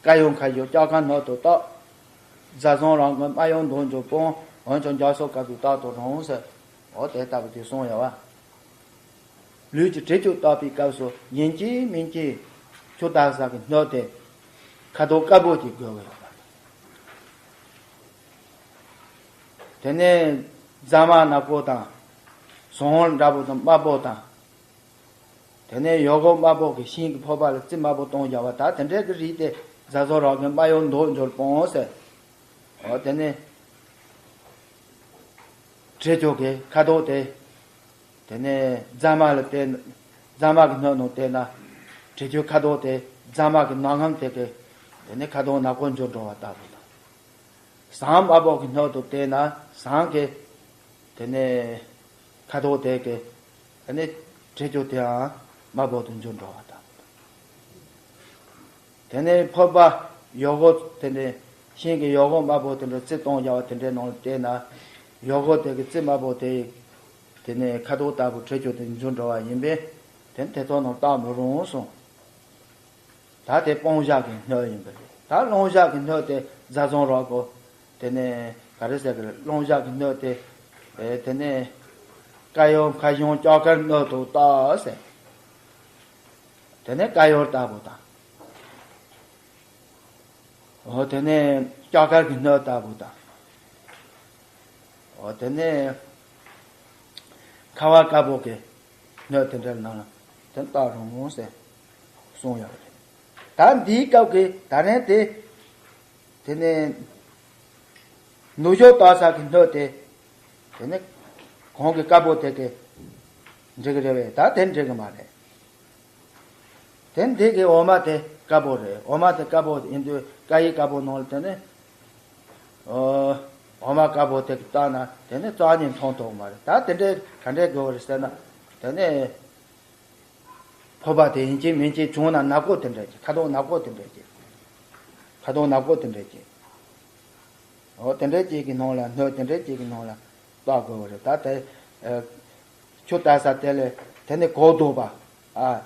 དཀར་ཡོལ་ཁ་ཡོལ་སྐྱ་ཀ་སྣོད་དུ་བཏགས། རྫ་བཟང་རང་གི་དམར་ཡོལ་མདོག་འགྱུར་སྤོང་། འོན་ཀྱང་འཇའ་ཚོན་དཀར་པོས་བཏགས་དུ་རུང་ཟེར། འོ་དེ་ལྟ་བུ་དེ་གསུངས་ཡོད་པ། ལུས་ཀྱི་དྲི་ཆུ་བཏགས་པའི་སྐབས་སུ་ཡིན་གཅིག་མིན་གཅིག་ཆུ་བཏབ་ས་གི་སྣོད་དེ་ཁ་དོག་དཀར་པོ་ཅིག་དགོས་ཀྱི་ཡོད་པ། དེ་ནས་རྫ་མ་ནག་པོ་དང་། ཟངས་འདྲ་པོ་དང་དམར་པོ་དང་། དེ་ནས་ཡོལ་གོ་དམར་པོ་གི་ཤིང་གི་ཕོར་པ་ལ་རྩི་དམར་པོ་བཏང་བཞག་པ། ད་དེ་འདྲའི་གི་རིགས་དེ་རྫ་བཟང་རང་གི་དམར་ཡོལ་མདོག་འགྱུར་སྤོང་ཟེར། འོ་དེ་ནས་དྲི་ཆུ་གི་ཁ་དོག་དེ། དེ་ནས་རྫ་མ་ལ་བལྟས། རྫ་མ་གི་སྣོད་ནང་བལྟས་ན། དྲི་ཆུའི་ཁ་དོག་དེ་རྫ་མ་གི་ནག་སྔམ་དེ་གི། དེ་ནས་ཁ་དོག་ནག་པོ་འགྱུར་འགྲོ་བ་ལྟ་བུ་དང་། ཟངས་དམར་པོ་གི་སྣོད་དུ་བལྟས་ན་ཟངས་ཀྱི་དེ་ནས་ཁ་དོག་དེ་གི། དེ་ནས་དྲི་ཆུ་དེའང་དམར་པོ་དུ་འགྱུར་འགྲོ་བ་དང་། དེ་ནས་ཕོར་པ་ཡོལ་གོ། དེ་ནས་ཤིང་གི་ཡོལ་གོ་དམར་པོ་དེ་འདྲ་རྩི་བཏང་བཞག་པ་དེ་འདྲའི་ནང་ལ་བལྟས་ན། ཡོལ་གོ་དེ་གི་རྩི་དམར་པོ་དེ། དེ་ནས་ཁ་དོག་ལྟ་བུ་དྲི་ཆུ་དེ་འགྱུར་འགྲོ་བ་ཡིན་པས། དེ་དེ་ཚོ་ནང་བཏགས་མི་རུང་གསུངས། ད་དེ་སྤང་བྱ་གི་སྣོད་ཡིན་པ་རེད། ད་བླང་བྱ་གི་སྣོད་དེ་རྫ་བཟང་རང་གོ། དེ་ནས་ག་རེ་ཟེར་གི་རེད། བླང་བྱ་གི་སྣོད་དེ། ཨེ། དེ་ནས་དཀར་ཡོལ་ཁ་ཤང་སྐྱ་ཀར་སྣོད་དུ་བཏགས་ཟེར། དེ་ནས་དཀར་ཡོལ་ལྟ་བུ་དང་། འོ། དེ་ནས་སྐྱ་ཀར་གྱི་སྣོད་ལྟ་བུ་དང་། འོ། དེ་ནས་ཁ་བ་དཀར་པོ་གི་སྣོད་དེ་འདྲ་ནང་ལ་དེ་བཏགས་རུང་ཟེར་གསུངས་ཡོད་རེད། ད་འདིའི་སྐབས་ཀྱི་ད་རན་དེ། དེ་ནས་ནུ་ཞོ་བཏགས་ས་གི་སྣོད་དེ། དེ་ནས་གོང་གི་དཀར་པོ་དེ་གི་འགྲིག་གི་རེད་པས། ད་དེ་འགྲིག་གི་མ་རེད། དེ་འདི་གི་འོ་མ་དེ་དཀར་པོ་རེད། འོ་མ་དེ་དཀར་པོ་ཡིན་དུས་དཀར་ཡོལ་དཀར་པོ་ནང་ལ་དེ་ནས། ཨོ། འོ་མ་དཀར་པོ་དེ་གི་བཏགས་ན་དེ་ནས་རྩ་བ་ཉིད་མཐོང་ཐུབ་མ་རེད། ད་དེ་འདྲའི་ག་འདྲའི་དགོས་རེད་ཟེར་ན། དེ་ནས་ཕོར་པ་དེ་ཡིན་གཅིག་མིན་གཅིག་བྱུང་ན་ནག་པོ་དེ་འདྲ་ཅིག་ཁ་དོག་ནག་པོ་དེ་འདྲ་ཅིག་ཁ་དོག་ནག་པོ་དེ་འདྲ་ཅིག་འོ། དེ་འདྲ་ཅིག་གི་ནང་ལ། སྣོད་དེ་འདྲ་ཅིག་གི་ནང་ལ་བཏགས་དགོས་པ་རེད། ད་དེ། ཨ། ཆུ་བཏབ་ས་དེ་ལས་དེ་ནས་གོས་ལྡོག་པ། ཨ།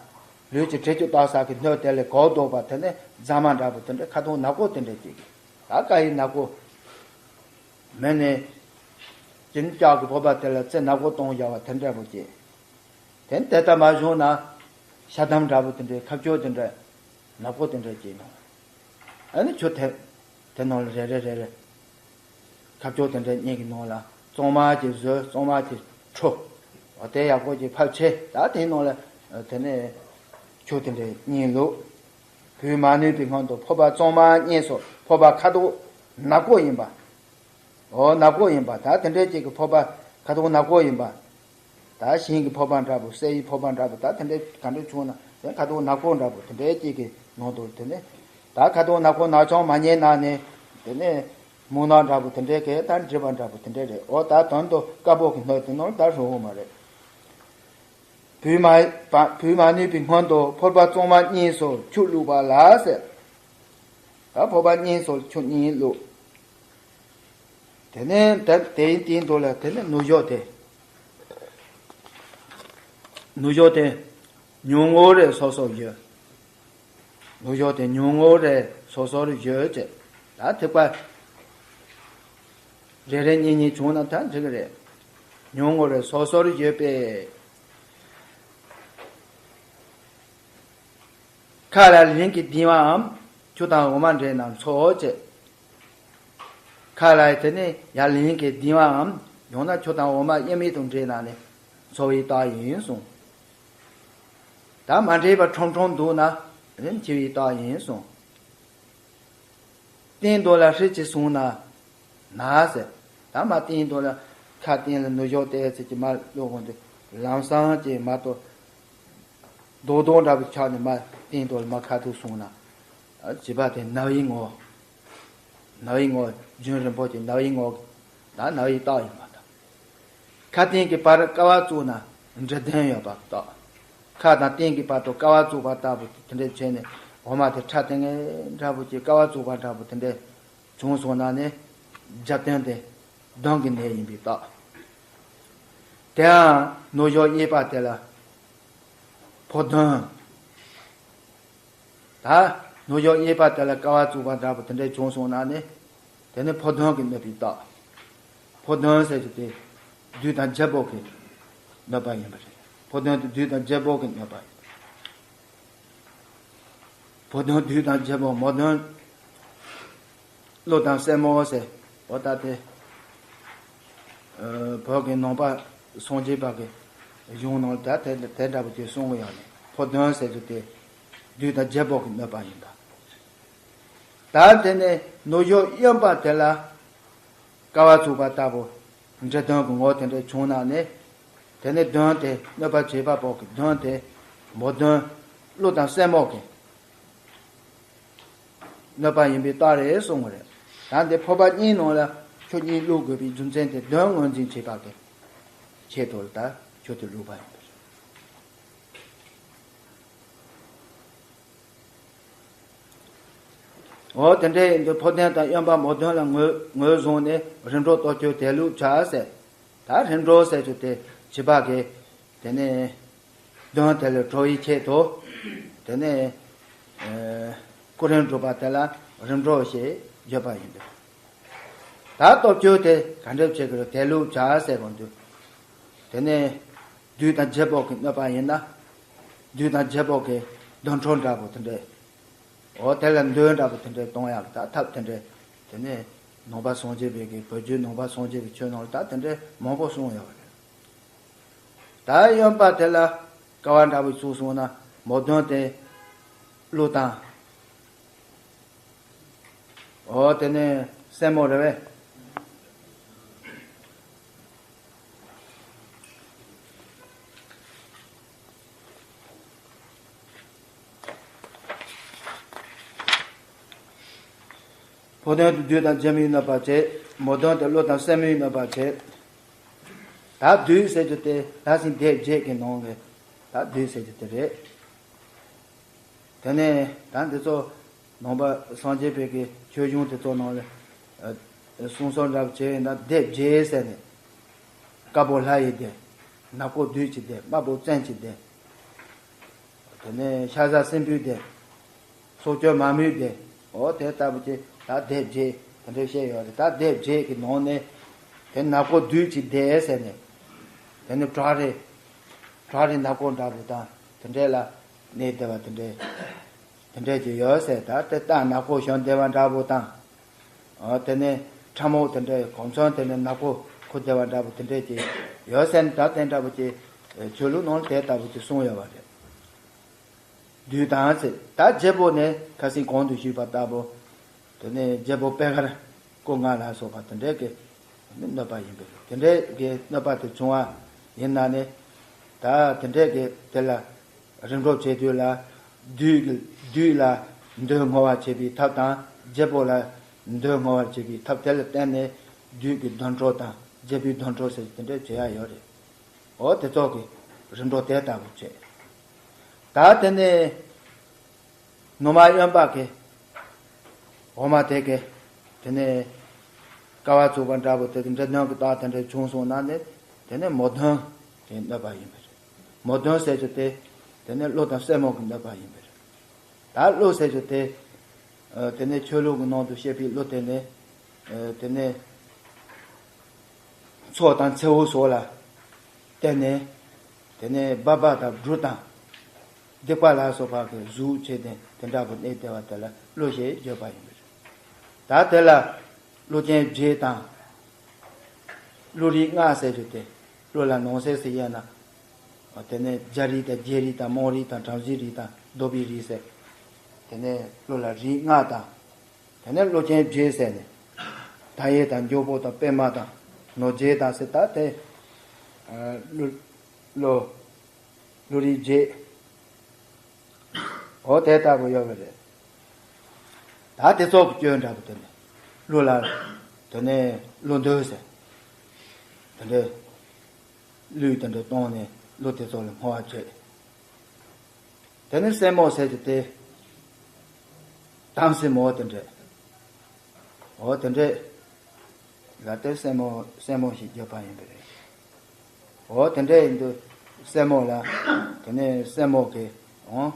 ལུས་ཀྱི་དྲི་ཆུ་བཏབ་ས་གི་སྣོད་དེ་ལས་གོས་ལྡོག་པ། དེ་ནས་རྫ་མ་འདྲ་པོ་དེ་འདྲ་ཁ་དོག་ནག་པོ་དེ་འདྲ་ཅིག་ད་དཀར་ཡོལ་ནག་པོ། མེད་ནས་སྐྱིན་སྐྱག་གི་ཕོར་པ་དེ་ལ་རྩི་ནག་པོ་བཏང་བཞག་པ་དེ་འདྲ་པོ་ཅིག་དེ་ནས་དེ་ལྟར་མ་བྱུང་ན། ཤ་དམ་འདྲ་པོ་དེ་འདྲའི་ཁ་སྐྱོགས་དེ་འདྲ་ནག་པོ་དེ་འདྲ་སྐྱེས་ནོ། ཨ་ནི་ཆུ་དེ་དེ་ནང་ལ་རེ་རེ་རེ་རེ་ཁ་སྐྱོགས་དེ་འདྲ་གཉིས་ཀྱི་ནང་ལ་གཙང་མ་གི་བཟོས། གཙང་མ་གི་འཁྲུ། འོ་དེ་ཡག་པོ་ཅིག་ཕབ་བྱས། ད་དེའི་ནང་ལ་དེ་ནས་ཆུ་དེ་འདྲ་གཉིས་བླུགས། བུས་མ་ནུས་པའི་སྔོན་དུ་ཕོར་པ་གཙང་མ་གཉིས་སོ། ཕོར་པ་ཁ་དོག་ནག་པོ་ཡིན་པ། འོ་ནག་པོ་ཡིན་པ། ད་དེ་འདྲའི་ཅིག་གི་ཕོར་པ་ཁ་དོག་ནག་པོ་ཡིན་པ། ད་ཞིང་གི་ཕོར་པ་འདྲ་པོ། གསེར་གྱི་ཕོར་པ་འདྲ་པོ། ད་དེ་འདྲའི་ག་འདྲ་བྱུང་ན་དེ་ཁ་དོག་ནག་པོ་འདྲ་པོ་དེ་འདྲའི་ཅིག་གི་ནང་དུ་དེ་ནས་ད་ཁ་དོག་ནག་པོ་ནག་ཆང་མ་ཉལ་ན་ནི་དེ་ནས་མུན་ནག་འདྲ་པོ་དེ་འདྲའི་གི་ད་འདྲིས་པ་འདྲ་པོ་དེ་འདྲའི་རེད། འོ་ད་དོན་དུ་དཀར་པོ་གི་སྣོད་དེ་ནང་ད་རུང་བོ་མ་རེད། བུས་མ་བུས་མ་ནུས་པའི་སྔོན་དུ་ཕོར་པ་གཙང་མ་གཉིས་སུ་ཆུ་བླུགས་པ་ལ་ཟེར། ད་ཕོར་པ་གཉིས་སུ་ཆུ་གཉིས་བླུགས། དེ་ནས་ད་དེའི་སྟེང་དུ་ལ་དེ་ནས་ནུ་ཞོ་དེ། ནུ་ཞོ་དེ་ཉུང་ངུ་རེ་སོ་སོར་བཞོས། ནུ་ཞོ་དེ་ཉུང་ངུ་རེ་སོ་སོར་བཞོས་བྱས། ད་ཐིགས་པ་རེ་རེ་གཉིས་གཉིས་བྱུང་ན་ད་འགྲིག་གི་རེད། ཉུང་ངུ་རེ་སོ་སོར་བཞོས་པས། ཁ་ལ་ལིང་གིས་ལྡིང་བའམ་ཆུ་དང་འོ་མ་འདྲེས་ན་འཚོ་བྱེད། ཁ་ལ་དེ་ནི་ཡར་ལིང་གིས་ལྡིང་བའམ་ཡང་ན་ཆུ་དང་འོ་མ་དབྱེར་མེད་དུ་འདྲེས་ན་ནི་འཚོ་བའི་རྟགས་ཡིན་གསུངས། ད་མ་འདྲེས་པ་ཁྲོམ་ཁྲོམ་འདུག་ན་འཆི་བའི་རྟགས་ཡིན་གསུངས། སྟེང་དུ་ལ་ཧྲིལ་གྱིས་བཟུང་ན་ན་ཟེར། ད་མ་སྟེང་དུ་ལ་ཁ་སྟེང་ལ་ནུ་ཞོ་ཏོག་ཙམ་གྱིས་མར་བླུགས་འོང་དུས་ལམ་སང་གྱིས་མ་གཏོགས་རྡོག་རྡོག་འདྲ་པོ་ཆགས་ནས་མ་སྟེང་དུ་ལ་མ་ཁ་ཐུག་བཟུང་ན། བྱིས་པ་དེ་ནད་པའི་ངོ་། ནད་པའི་ངོ་རྒྱུན་རིང་པོ་ཅིག་ནད་པའི་ངོ་ད་ནད་པའི་རྟགས་ཡིན་པ་དང་། ཁ་སྟེང་གི་བར་ཀ་བ་བཙུགས་ན་འབྲུ་གདོན་ཡོད་པ་རྟགས། ཁ་དང་སྟེང་གི་བར་དུ་ཀ་བ་བཙུགས་པ་ལྟ་བུ་དེ་འདྲ་བྱས་ནས་འོ་མ་དེ་ཁྲ་ཏིང་ངེ་འདྲ་པོ་ཅིག་ཀ་བ་བཙུགས་པ་འདྲ་པོ་དེ་འདྲ་བྱུང་སོང་ན་ནི་རྒྱབ་རྟེན་དེ་གདོན་གྱི་ནད་ཡིན་པའི་རྟགས། དེའང་ནུ་ཞོ་གཡས་པ་དེ་ལ་ཕོ་གདོན། ད་ནུ་ཞོ་གཡས་པ་དེ་ལ་ཀ་བ་བཙུགས་པ་འདྲ་པོ་དེ་འདྲ་བྱུང་སོང་ན་ནི་དེ་ནི་ཕོ་གདོན་གྱི་གནོད་པའི་རྟགས། ཕོ་གདོན་ཟེར་རྒྱུ་དེ་བདུད་དང་རྒྱལ་པོ་གི་གནོད་པ་ཡིན་པ་རེད། ཕོ་གདོན་དེ་བདུད་དང་རྒྱལ་པོ་གི་གནོད་པ་ཡིན། ཕོ་གདོན་བདུད་དང་རྒྱལ་པོ། མོ་གདོན་ཀླུ་དང་སྲས་མོ་ཟེར། འོ་ད་དེ་བོད་ཀྱི་ནང་པ་སངས་རྒྱས་པ་གི་གཞུང་ནང་ད་དེ་དེ་འདྲ་པོ་དེ་གསུང་གི་ཡོད་ནས། ཕོ་གདོན་ཟེར་རྒྱུ་དེ་བདུད་དང་རྒྱལ་པོ་གི་གནོད་པ་ཡིན་པ། ད་དེ་ནས་ནུ་ཞོ་གཡོན་པ་དེ་ལ་ཀ་བ་བཙུགས་པ་ལྟ་བུ་འབྲུ་གདོན་གྱི་ངོ་དེ་འདྲ་བྱུང་ན་ནི་དེ་ནི་གདོན་དེ་གནོད་པ་བྱེད་པ་པོ་གི་གདོན་དེ་མོ་གདོན་ཀླུ་དང་སྲས་མོ་གི་གནོད་པ་ཡིན་པའི་རྟགས་རེད་གསུངས་པ་རེད། ད་འདི་ཕོར་པ་གཉིས་ནང་ལ་ཆུ་གཉིས་བླུགས་དགོས་པའི་རྒྱུ་མཚན་དེ་གདོན་ངོས་འཛིན་བྱེད་པ་གི་ཆེད་དུ་ལ་ད་ཆུ་དེ་བླུགས་པ་ཡིན་པ་རེད། འོ་དེ་འདྲའི་འདི་ཕོ་གདོན་དང་གཡོན་པ་མོ་གདོན་ལ་ངོས་ངོས་བཟུང་ནས་རིམ་གྲོ་གཏོར་རྒྱུ་དེ་ལུགས་བྱ་ཟེར། ད་རིམ་གྲོ་ཟེར་རྒྱུ་དེ་བྱིས་པ་གི་དེ་ནས་གདོན་དེ་ལས་གྲོལ་བའི་ཆེད་དུ་དེ་ནས་ཨེ་སྐུ་རིམ་སྒྲུབ་པ་དེ་ལ་རིམ་གྲོ་ཞེས་བརྗོད་པ་ཡིན་པས། ད་གཏོར་རྒྱུ་དེ་ག་འདྲ་བྱེད་དགོས་རེད། དེ་ལུགས་བྱ་ཟེར་དགོས་འདུག་དེ་ནས་བདུད་དང་རྒྱལ་པོ་གི་གནོད་པ་ཡིན་ན། བདུད་དང་རྒྱལ་པོ་གི་གདོན་འཕྲོག་འདྲ་པོ་དེ་འདྲས། འོ་དེ་ལ་གདོན་འདྲ་པོ་དེ་འདྲས་གཏོང་ཡག་གི་ད་ཐབས་དེ་འདྲས། དེ་ནས་ནང་པ་སངས་རྒྱས་པའི་གི་བོད་བརྒྱུད་ནང་པ་སངས་རྒྱས་པའི་ཆོས་ནང་ལ་ད་དེ་འདྲས་མང་པོ་གསུངས་ཡོད་པ་རེད། ད་གཡོན་པ་དེ་ལ་ཀ་བ་འདྲ་པོ་བཙུགས་སོང་ན་མོ་གདོན་དེ་ཀླུ་དང་། འོ་དེ་ནས་སྲས་མོ་རེད་པས། ཕོ་གདོན་དེ་བདུད་དང་རྒྱལ་མོའི་གནོད་པ་བྱེད། མོ་གདོན་དེ་ཀླུ་དང་སྲས་མོའི་གནོད་པ་བྱེད། ད་བདུད་ཟེར་རྒྱུ་དེ་ད་སྲིན་སྡེ་བརྒྱད་ཀྱི་ནང་གི་ད་བདུད་ཟེར་རྒྱུ་དེ་རེད། དེ་ནས་ད་འདི་ཚོ་ནང་པ་སངས་རྒྱས་པའི་གི་ཆོས་གཞུང་དེ་ཚོ་ནང་ལ་ཨ་གསུང་སྲོལ་འདྲ་པོ་བྱས་ཡིན་ན་སྡེ་བརྒྱད་ཟེར་ནས། དཀར་པོ་ལྷ་ཡི་སྡེ། ནག་པོ་བདུད་ཀྱི་སྡེ། དམར་པོ་བཙན་གྱི་སྡེ། དེ་ནས་ཤ་ཟ་སྲིན་པོའི་སྡེ། སྲོག་གཅོད་མ་མོའི་སྡེ། འོ་དེ་ལྟ་བུ་ཅིག་ད་སྡེ་བརྒྱད་དེ་འདྲ་བཤད་ཡོད་རེད། ད་སྡེ་བརྒྱད་ཀྱི་ནང་ནས་དེ་ནག་པོ་བདུད་ཀྱི་སྡེ་ཟེར་ནས། དེ་ནི་བྲག་རི། བྲག་རི་ནག་པོ་འདྲ་པོ་དང་དེ་འདྲས་ལ། གནས་བདེ་བ་དེ་འདྲས་དེ་འདྲས་ཀྱི་ཡོད་ཟེར། ད་དེ་རྟ་ནག་པོ་ཞོན་བདེ་བ་འདྲ་པོ་དང་། ཨོ་དེ་ནས་ཁྲ་མོ་དེ་འདྲས་གོམ་ཚང་དེ་ནས་ནག་པོ་ཁུ་བདེ་བ་འདྲ་པོ་དེ་འདྲས་ཀྱི་ཡོད་ཟེར་ནས། ད་དེ་འདྲ་པོ་ཀྱི་ཆོས་ལུགས་ནང་དེ་ལྟ་བུ་ཅིག་གསུངས་ཡོད་པ་རེད། བདུད་དང་ཟེར། ད་རྒྱལ་པོ་ནས་ཁ་སང་གོང་དུ་ཞུས་པ་ལྟ་བུ། དེ་ནས་རྒྱལ་པོ་པེ་ཧར་སྐུ་ལྔ་ལ་སོགས་པ་དེ་འདྲས་ཀྱི་གནོད་པ་ཡིན་པས། དེ་འདྲས་ཀྱི་གནོད་པ་དེ་བྱུང་བ་ཡིན་ན་ནི། ད་དེ་འདྲས་ཀྱི་དེ་ལ་རིམ་གྲོ་བྱེད་དུས་ལ། བདུད་ཀྱི་བདུད་ལ་འདོད་བསྔོ་བ་བྱེད་པའི་ཐབས་དང་། རྒྱལ་པོ་ལ་འདོད་བསྔོ་བ་བྱེད་པའི་ཐབས་དེ་ལ་བརྟེན་ནས། བདུད་ཀྱི་འདོན་སྤྲོ་དང་རྒྱལ་པོའི་འདོན་སྤྲོ་ཟེར་དེ་འདྲས་བྱེད་ཡ་ཡོད་རེད། འོ་དེ་ཚོ་གི་རིམ་གྲོ་དེ་ལྟ་བུ་བྱེད། ད་དེ་ནས་ནུ་མ་གཡོན་པ་གི་འོ་མ་དེ་གི་དེ་ནས་ཀ་བ་བཙུགས་པ་འདྲ་པོ་དེ་གི་འདྲེ་གདོན་གི་རྟགས་དེ་འདྲ་བྱུང་སོང་ན་ནི། དེ་ནས་མོ་གདོན་གི་གནོད་པ་ཡིན་པ་རེད། མོ་གདོན་ཟེར་རྒྱུ་དེ་དེ་ནས་ཀླུ་དང་སྲས་མོ་གི་གནོད་པ་ཡིན་པ་རེད། ད་ཀླུ་ཟེར་རྒྱུ་དེ། ཨ། དེ་ནས་ཆོས་ལུགས་ཀྱི་ནང་དུ་བཤད་པའི་ཀླུ་དེ་ནི། ཨ། དེ་ནས་མཚོ་དང་མཚེའུ་སོགས་ལ་བརྟེན་ནས། དེ་ནས་སྦལ་པ་དང་སྦྲུལ་དང་སྡིག་པ་ལ་སོགས་པ་གི་གཟུགས་བྱས་ཏེ་དེ་འདྲ་བུ་གནས་བསྡད་པ་དེ་ལ་ཀླུ་ཞེས་བརྗོད་པ་ཡིན་པ་རེད། ད་དེ་ལ་ཀླུ་ཆེན་བརྒྱད་དང་། ཀླུ་རིགས་ལྔ་ཟེར་རྒྱུ་དེ། ཀླུ་ལ་ནང་གསེས་སུ་དབྱེ་ན། དེ་ནས་རྒྱ་རིགས་དང་རྒྱལ་རིགས་དང་དམངས་རིགས་དང་བྲམ་ཟེ་རིགས་དང་གདོལ་པའི་རིགས་ཟེར། དེ་ནས་ཀླུ་ལ་རིགས་ལྔ་དང་། དེ་ནས་ཀླུ་ཆེན་བརྒྱད་ཟེར་ནས། མཐའ་ཡས་དང་འཇོག་པོ་དང་པདྨ་དང་ནོར་རྒྱས་དང་ཟེར། ད་དེ་ཀླུ་ཀླུ་ཀླུ་རིགས་བརྒྱད། འོ་དེ་ལྟ་བུ་ཡོད་པ་རེད། ད་དེ་ཚོ་གི་སྐྱོན་འདྲ་པོ་དེ་ནས་ཀླུ་ལ། དེ་ནས་ཀླུ་འདོད་ཟེར། དེ་འདྲའི་གླུད་དེ་འདྲ་བཏང་ནས་ཀླུ་དེ་ཚོ་ལ་བསྔོ་བ་བྱེད། དེ་ནས་སྲས་མོ་ཟེར་གྱི་དེ། དམ་སྲས་མོ་དེ་འདྲ། འོ་དེ་འདྲ་ལ་དེ་སྲས་མོ་སྲས་མོ་ཞེས་བརྗོད་པ་ཡིན་པ་རེད། འོ་དེ་འདྲ་ཡིན་དུས་སྲས་མོ་ལ། དེ་ནས་སྲས་མོ་གི། འོ་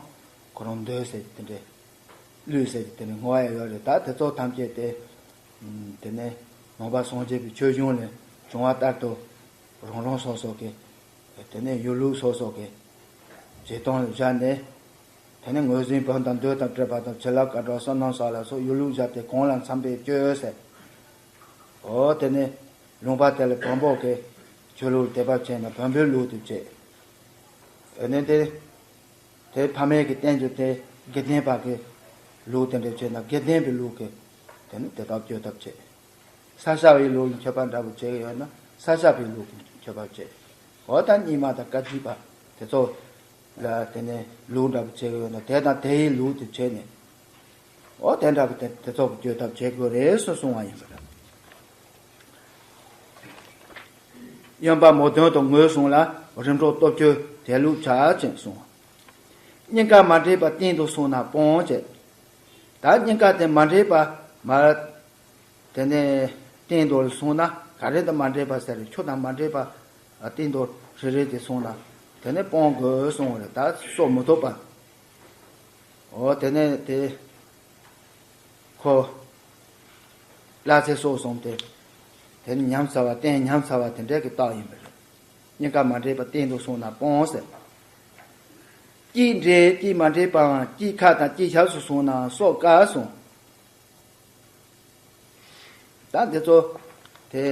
ཁོ་རང་འདོད་ཟེར་གྱི་དེ་འདྲ། གླུད་ཟེར་གྱི་དེ་ནི་བསྔོ་བ་ཡོད་རེད། ད་དེ་ཚོ་ཐམས་ཅད་དེ། དེ་ནས་ནང་པ་སངས་རྒྱས་པའི་ཆོས་གཞུང་ལས་བྱུང་བ་ལྟར་དུ། རང་རང་སོ་སོ་གི། དེ་ནས་ཡུལ་ལུགས་སོ་སོ་གི་བྱེད་སྟངས་བཞག་ནས། དེ་ནས་ངོས་འཛིན་བོན་དང་མདོས་དང་འགྲེལ་པ་དང་བྱིན་རླབས་དཀར་གྲངས་བསོད་ནམས་བསགས་ལ་སོགས་ཡུལ་ལུགས་བཞག་སྟེ་གང་ལ་འཚམ་པའི་སྤྱོད་ཟེར། འོ་དེ་ནས་ལུང་པ་དེ་ལ་བོན་པོ་གི་ཆོས་ལུགས་དད་པ་བྱས་ན་བོན་པོའི་ལུགས་དེ་བྱེད། དེ་ནས་དེ། དེ་ཕ་མེས་ཀྱི་བསྟན་རྒྱུ་དེ་དགེ་ལྡན་པ་གི་ལུགས་དེ་འདྲ་བྱས་ན་དགེ་ལྡན་པའི་ལུགས་ཀྱི་དེ་ནི་དེ་དག་བཅོས་ཐབས་བྱེད། ས་སྐྱ་པའི་ལུགས་ཀྱི་མཆོད་པ་འདྲ་པོ་བྱེད་ཀྱི་ཡོད་ན་ས་སྐྱ་པའི་ལུགས་ཀྱི་མཆོད་པ་བྱེད། འོ་ད་རྙིང་མ་དང་བཀའ་བརྒྱུད་པ་དེ་ཚོ་ལ་དེ་ནས་ལུགས་འདྲ་པོ་བྱེད་ཀྱི་ཡོད་ན་དེ་དང་དེ་ཡི་ལུགས་དེ་བྱས་ནས། འོ་དེ་འདྲ་པོ་དེ་དེ་ཚོ་གི་བཅོས་ཐབས་བྱེད་དགོས་རེད་ཟེར་གསུང་བ་ཡིན་པ་རེད། གཡོན་པ་མོ་གདོན་དང་ངོས་བཟུང་ལ་རིམ་གྲོ་སྟོབས་བཅུ་དེ་ལུགས་བྱ་ཅེས་གསུངས། སྙིང་ག་མ་འདྲེས་པ་སྟེང་དུ་སོང་ན་སྤོང་བྱེད། ད་སྙིང་ག་དེ་མ་འདྲེས་པ་མ། དེ་ནས་སྟེང་དུ་སོང་ན་ག་རེ་དང་མ་འདྲེས་པ་ཟེར་རེད། ཆུ་དང་མ་འདྲེས་པ་སྟེང་དུ་རེ་རེ་དེ་སོང་ན་དེ་ནས་སྤོང་དགོས་གསུངས་རེད། ད་གསོ་མི་ཐུབ་པ། འོ་དེ་ནས་དེ། ཁོ། བླ་ཚེ་སྲོག་བཟུང་སྟེ། དེ་ནི་ཉམས་ཚར་བ་གཏན་ཉམས་ཚར་བ་དེ་འདྲའི་གི་རྟགས་ཡིན་པ་རེད། སྙིང་ག་མ་འདྲེས་པ་སྟེང་དུ་སོང་ན་སྤོང་ཟེར། དཀྱིལ་འདྲེས་དཀྱིལ་མ་འདྲེས་པའམ་དཀྱིལ་ཁ་དང་དཀྱིལ་ཞབས་སུ་སོང་ན་སྲོག་དཀའ་གསུངས། ད་འདི་ཚོ་དེ།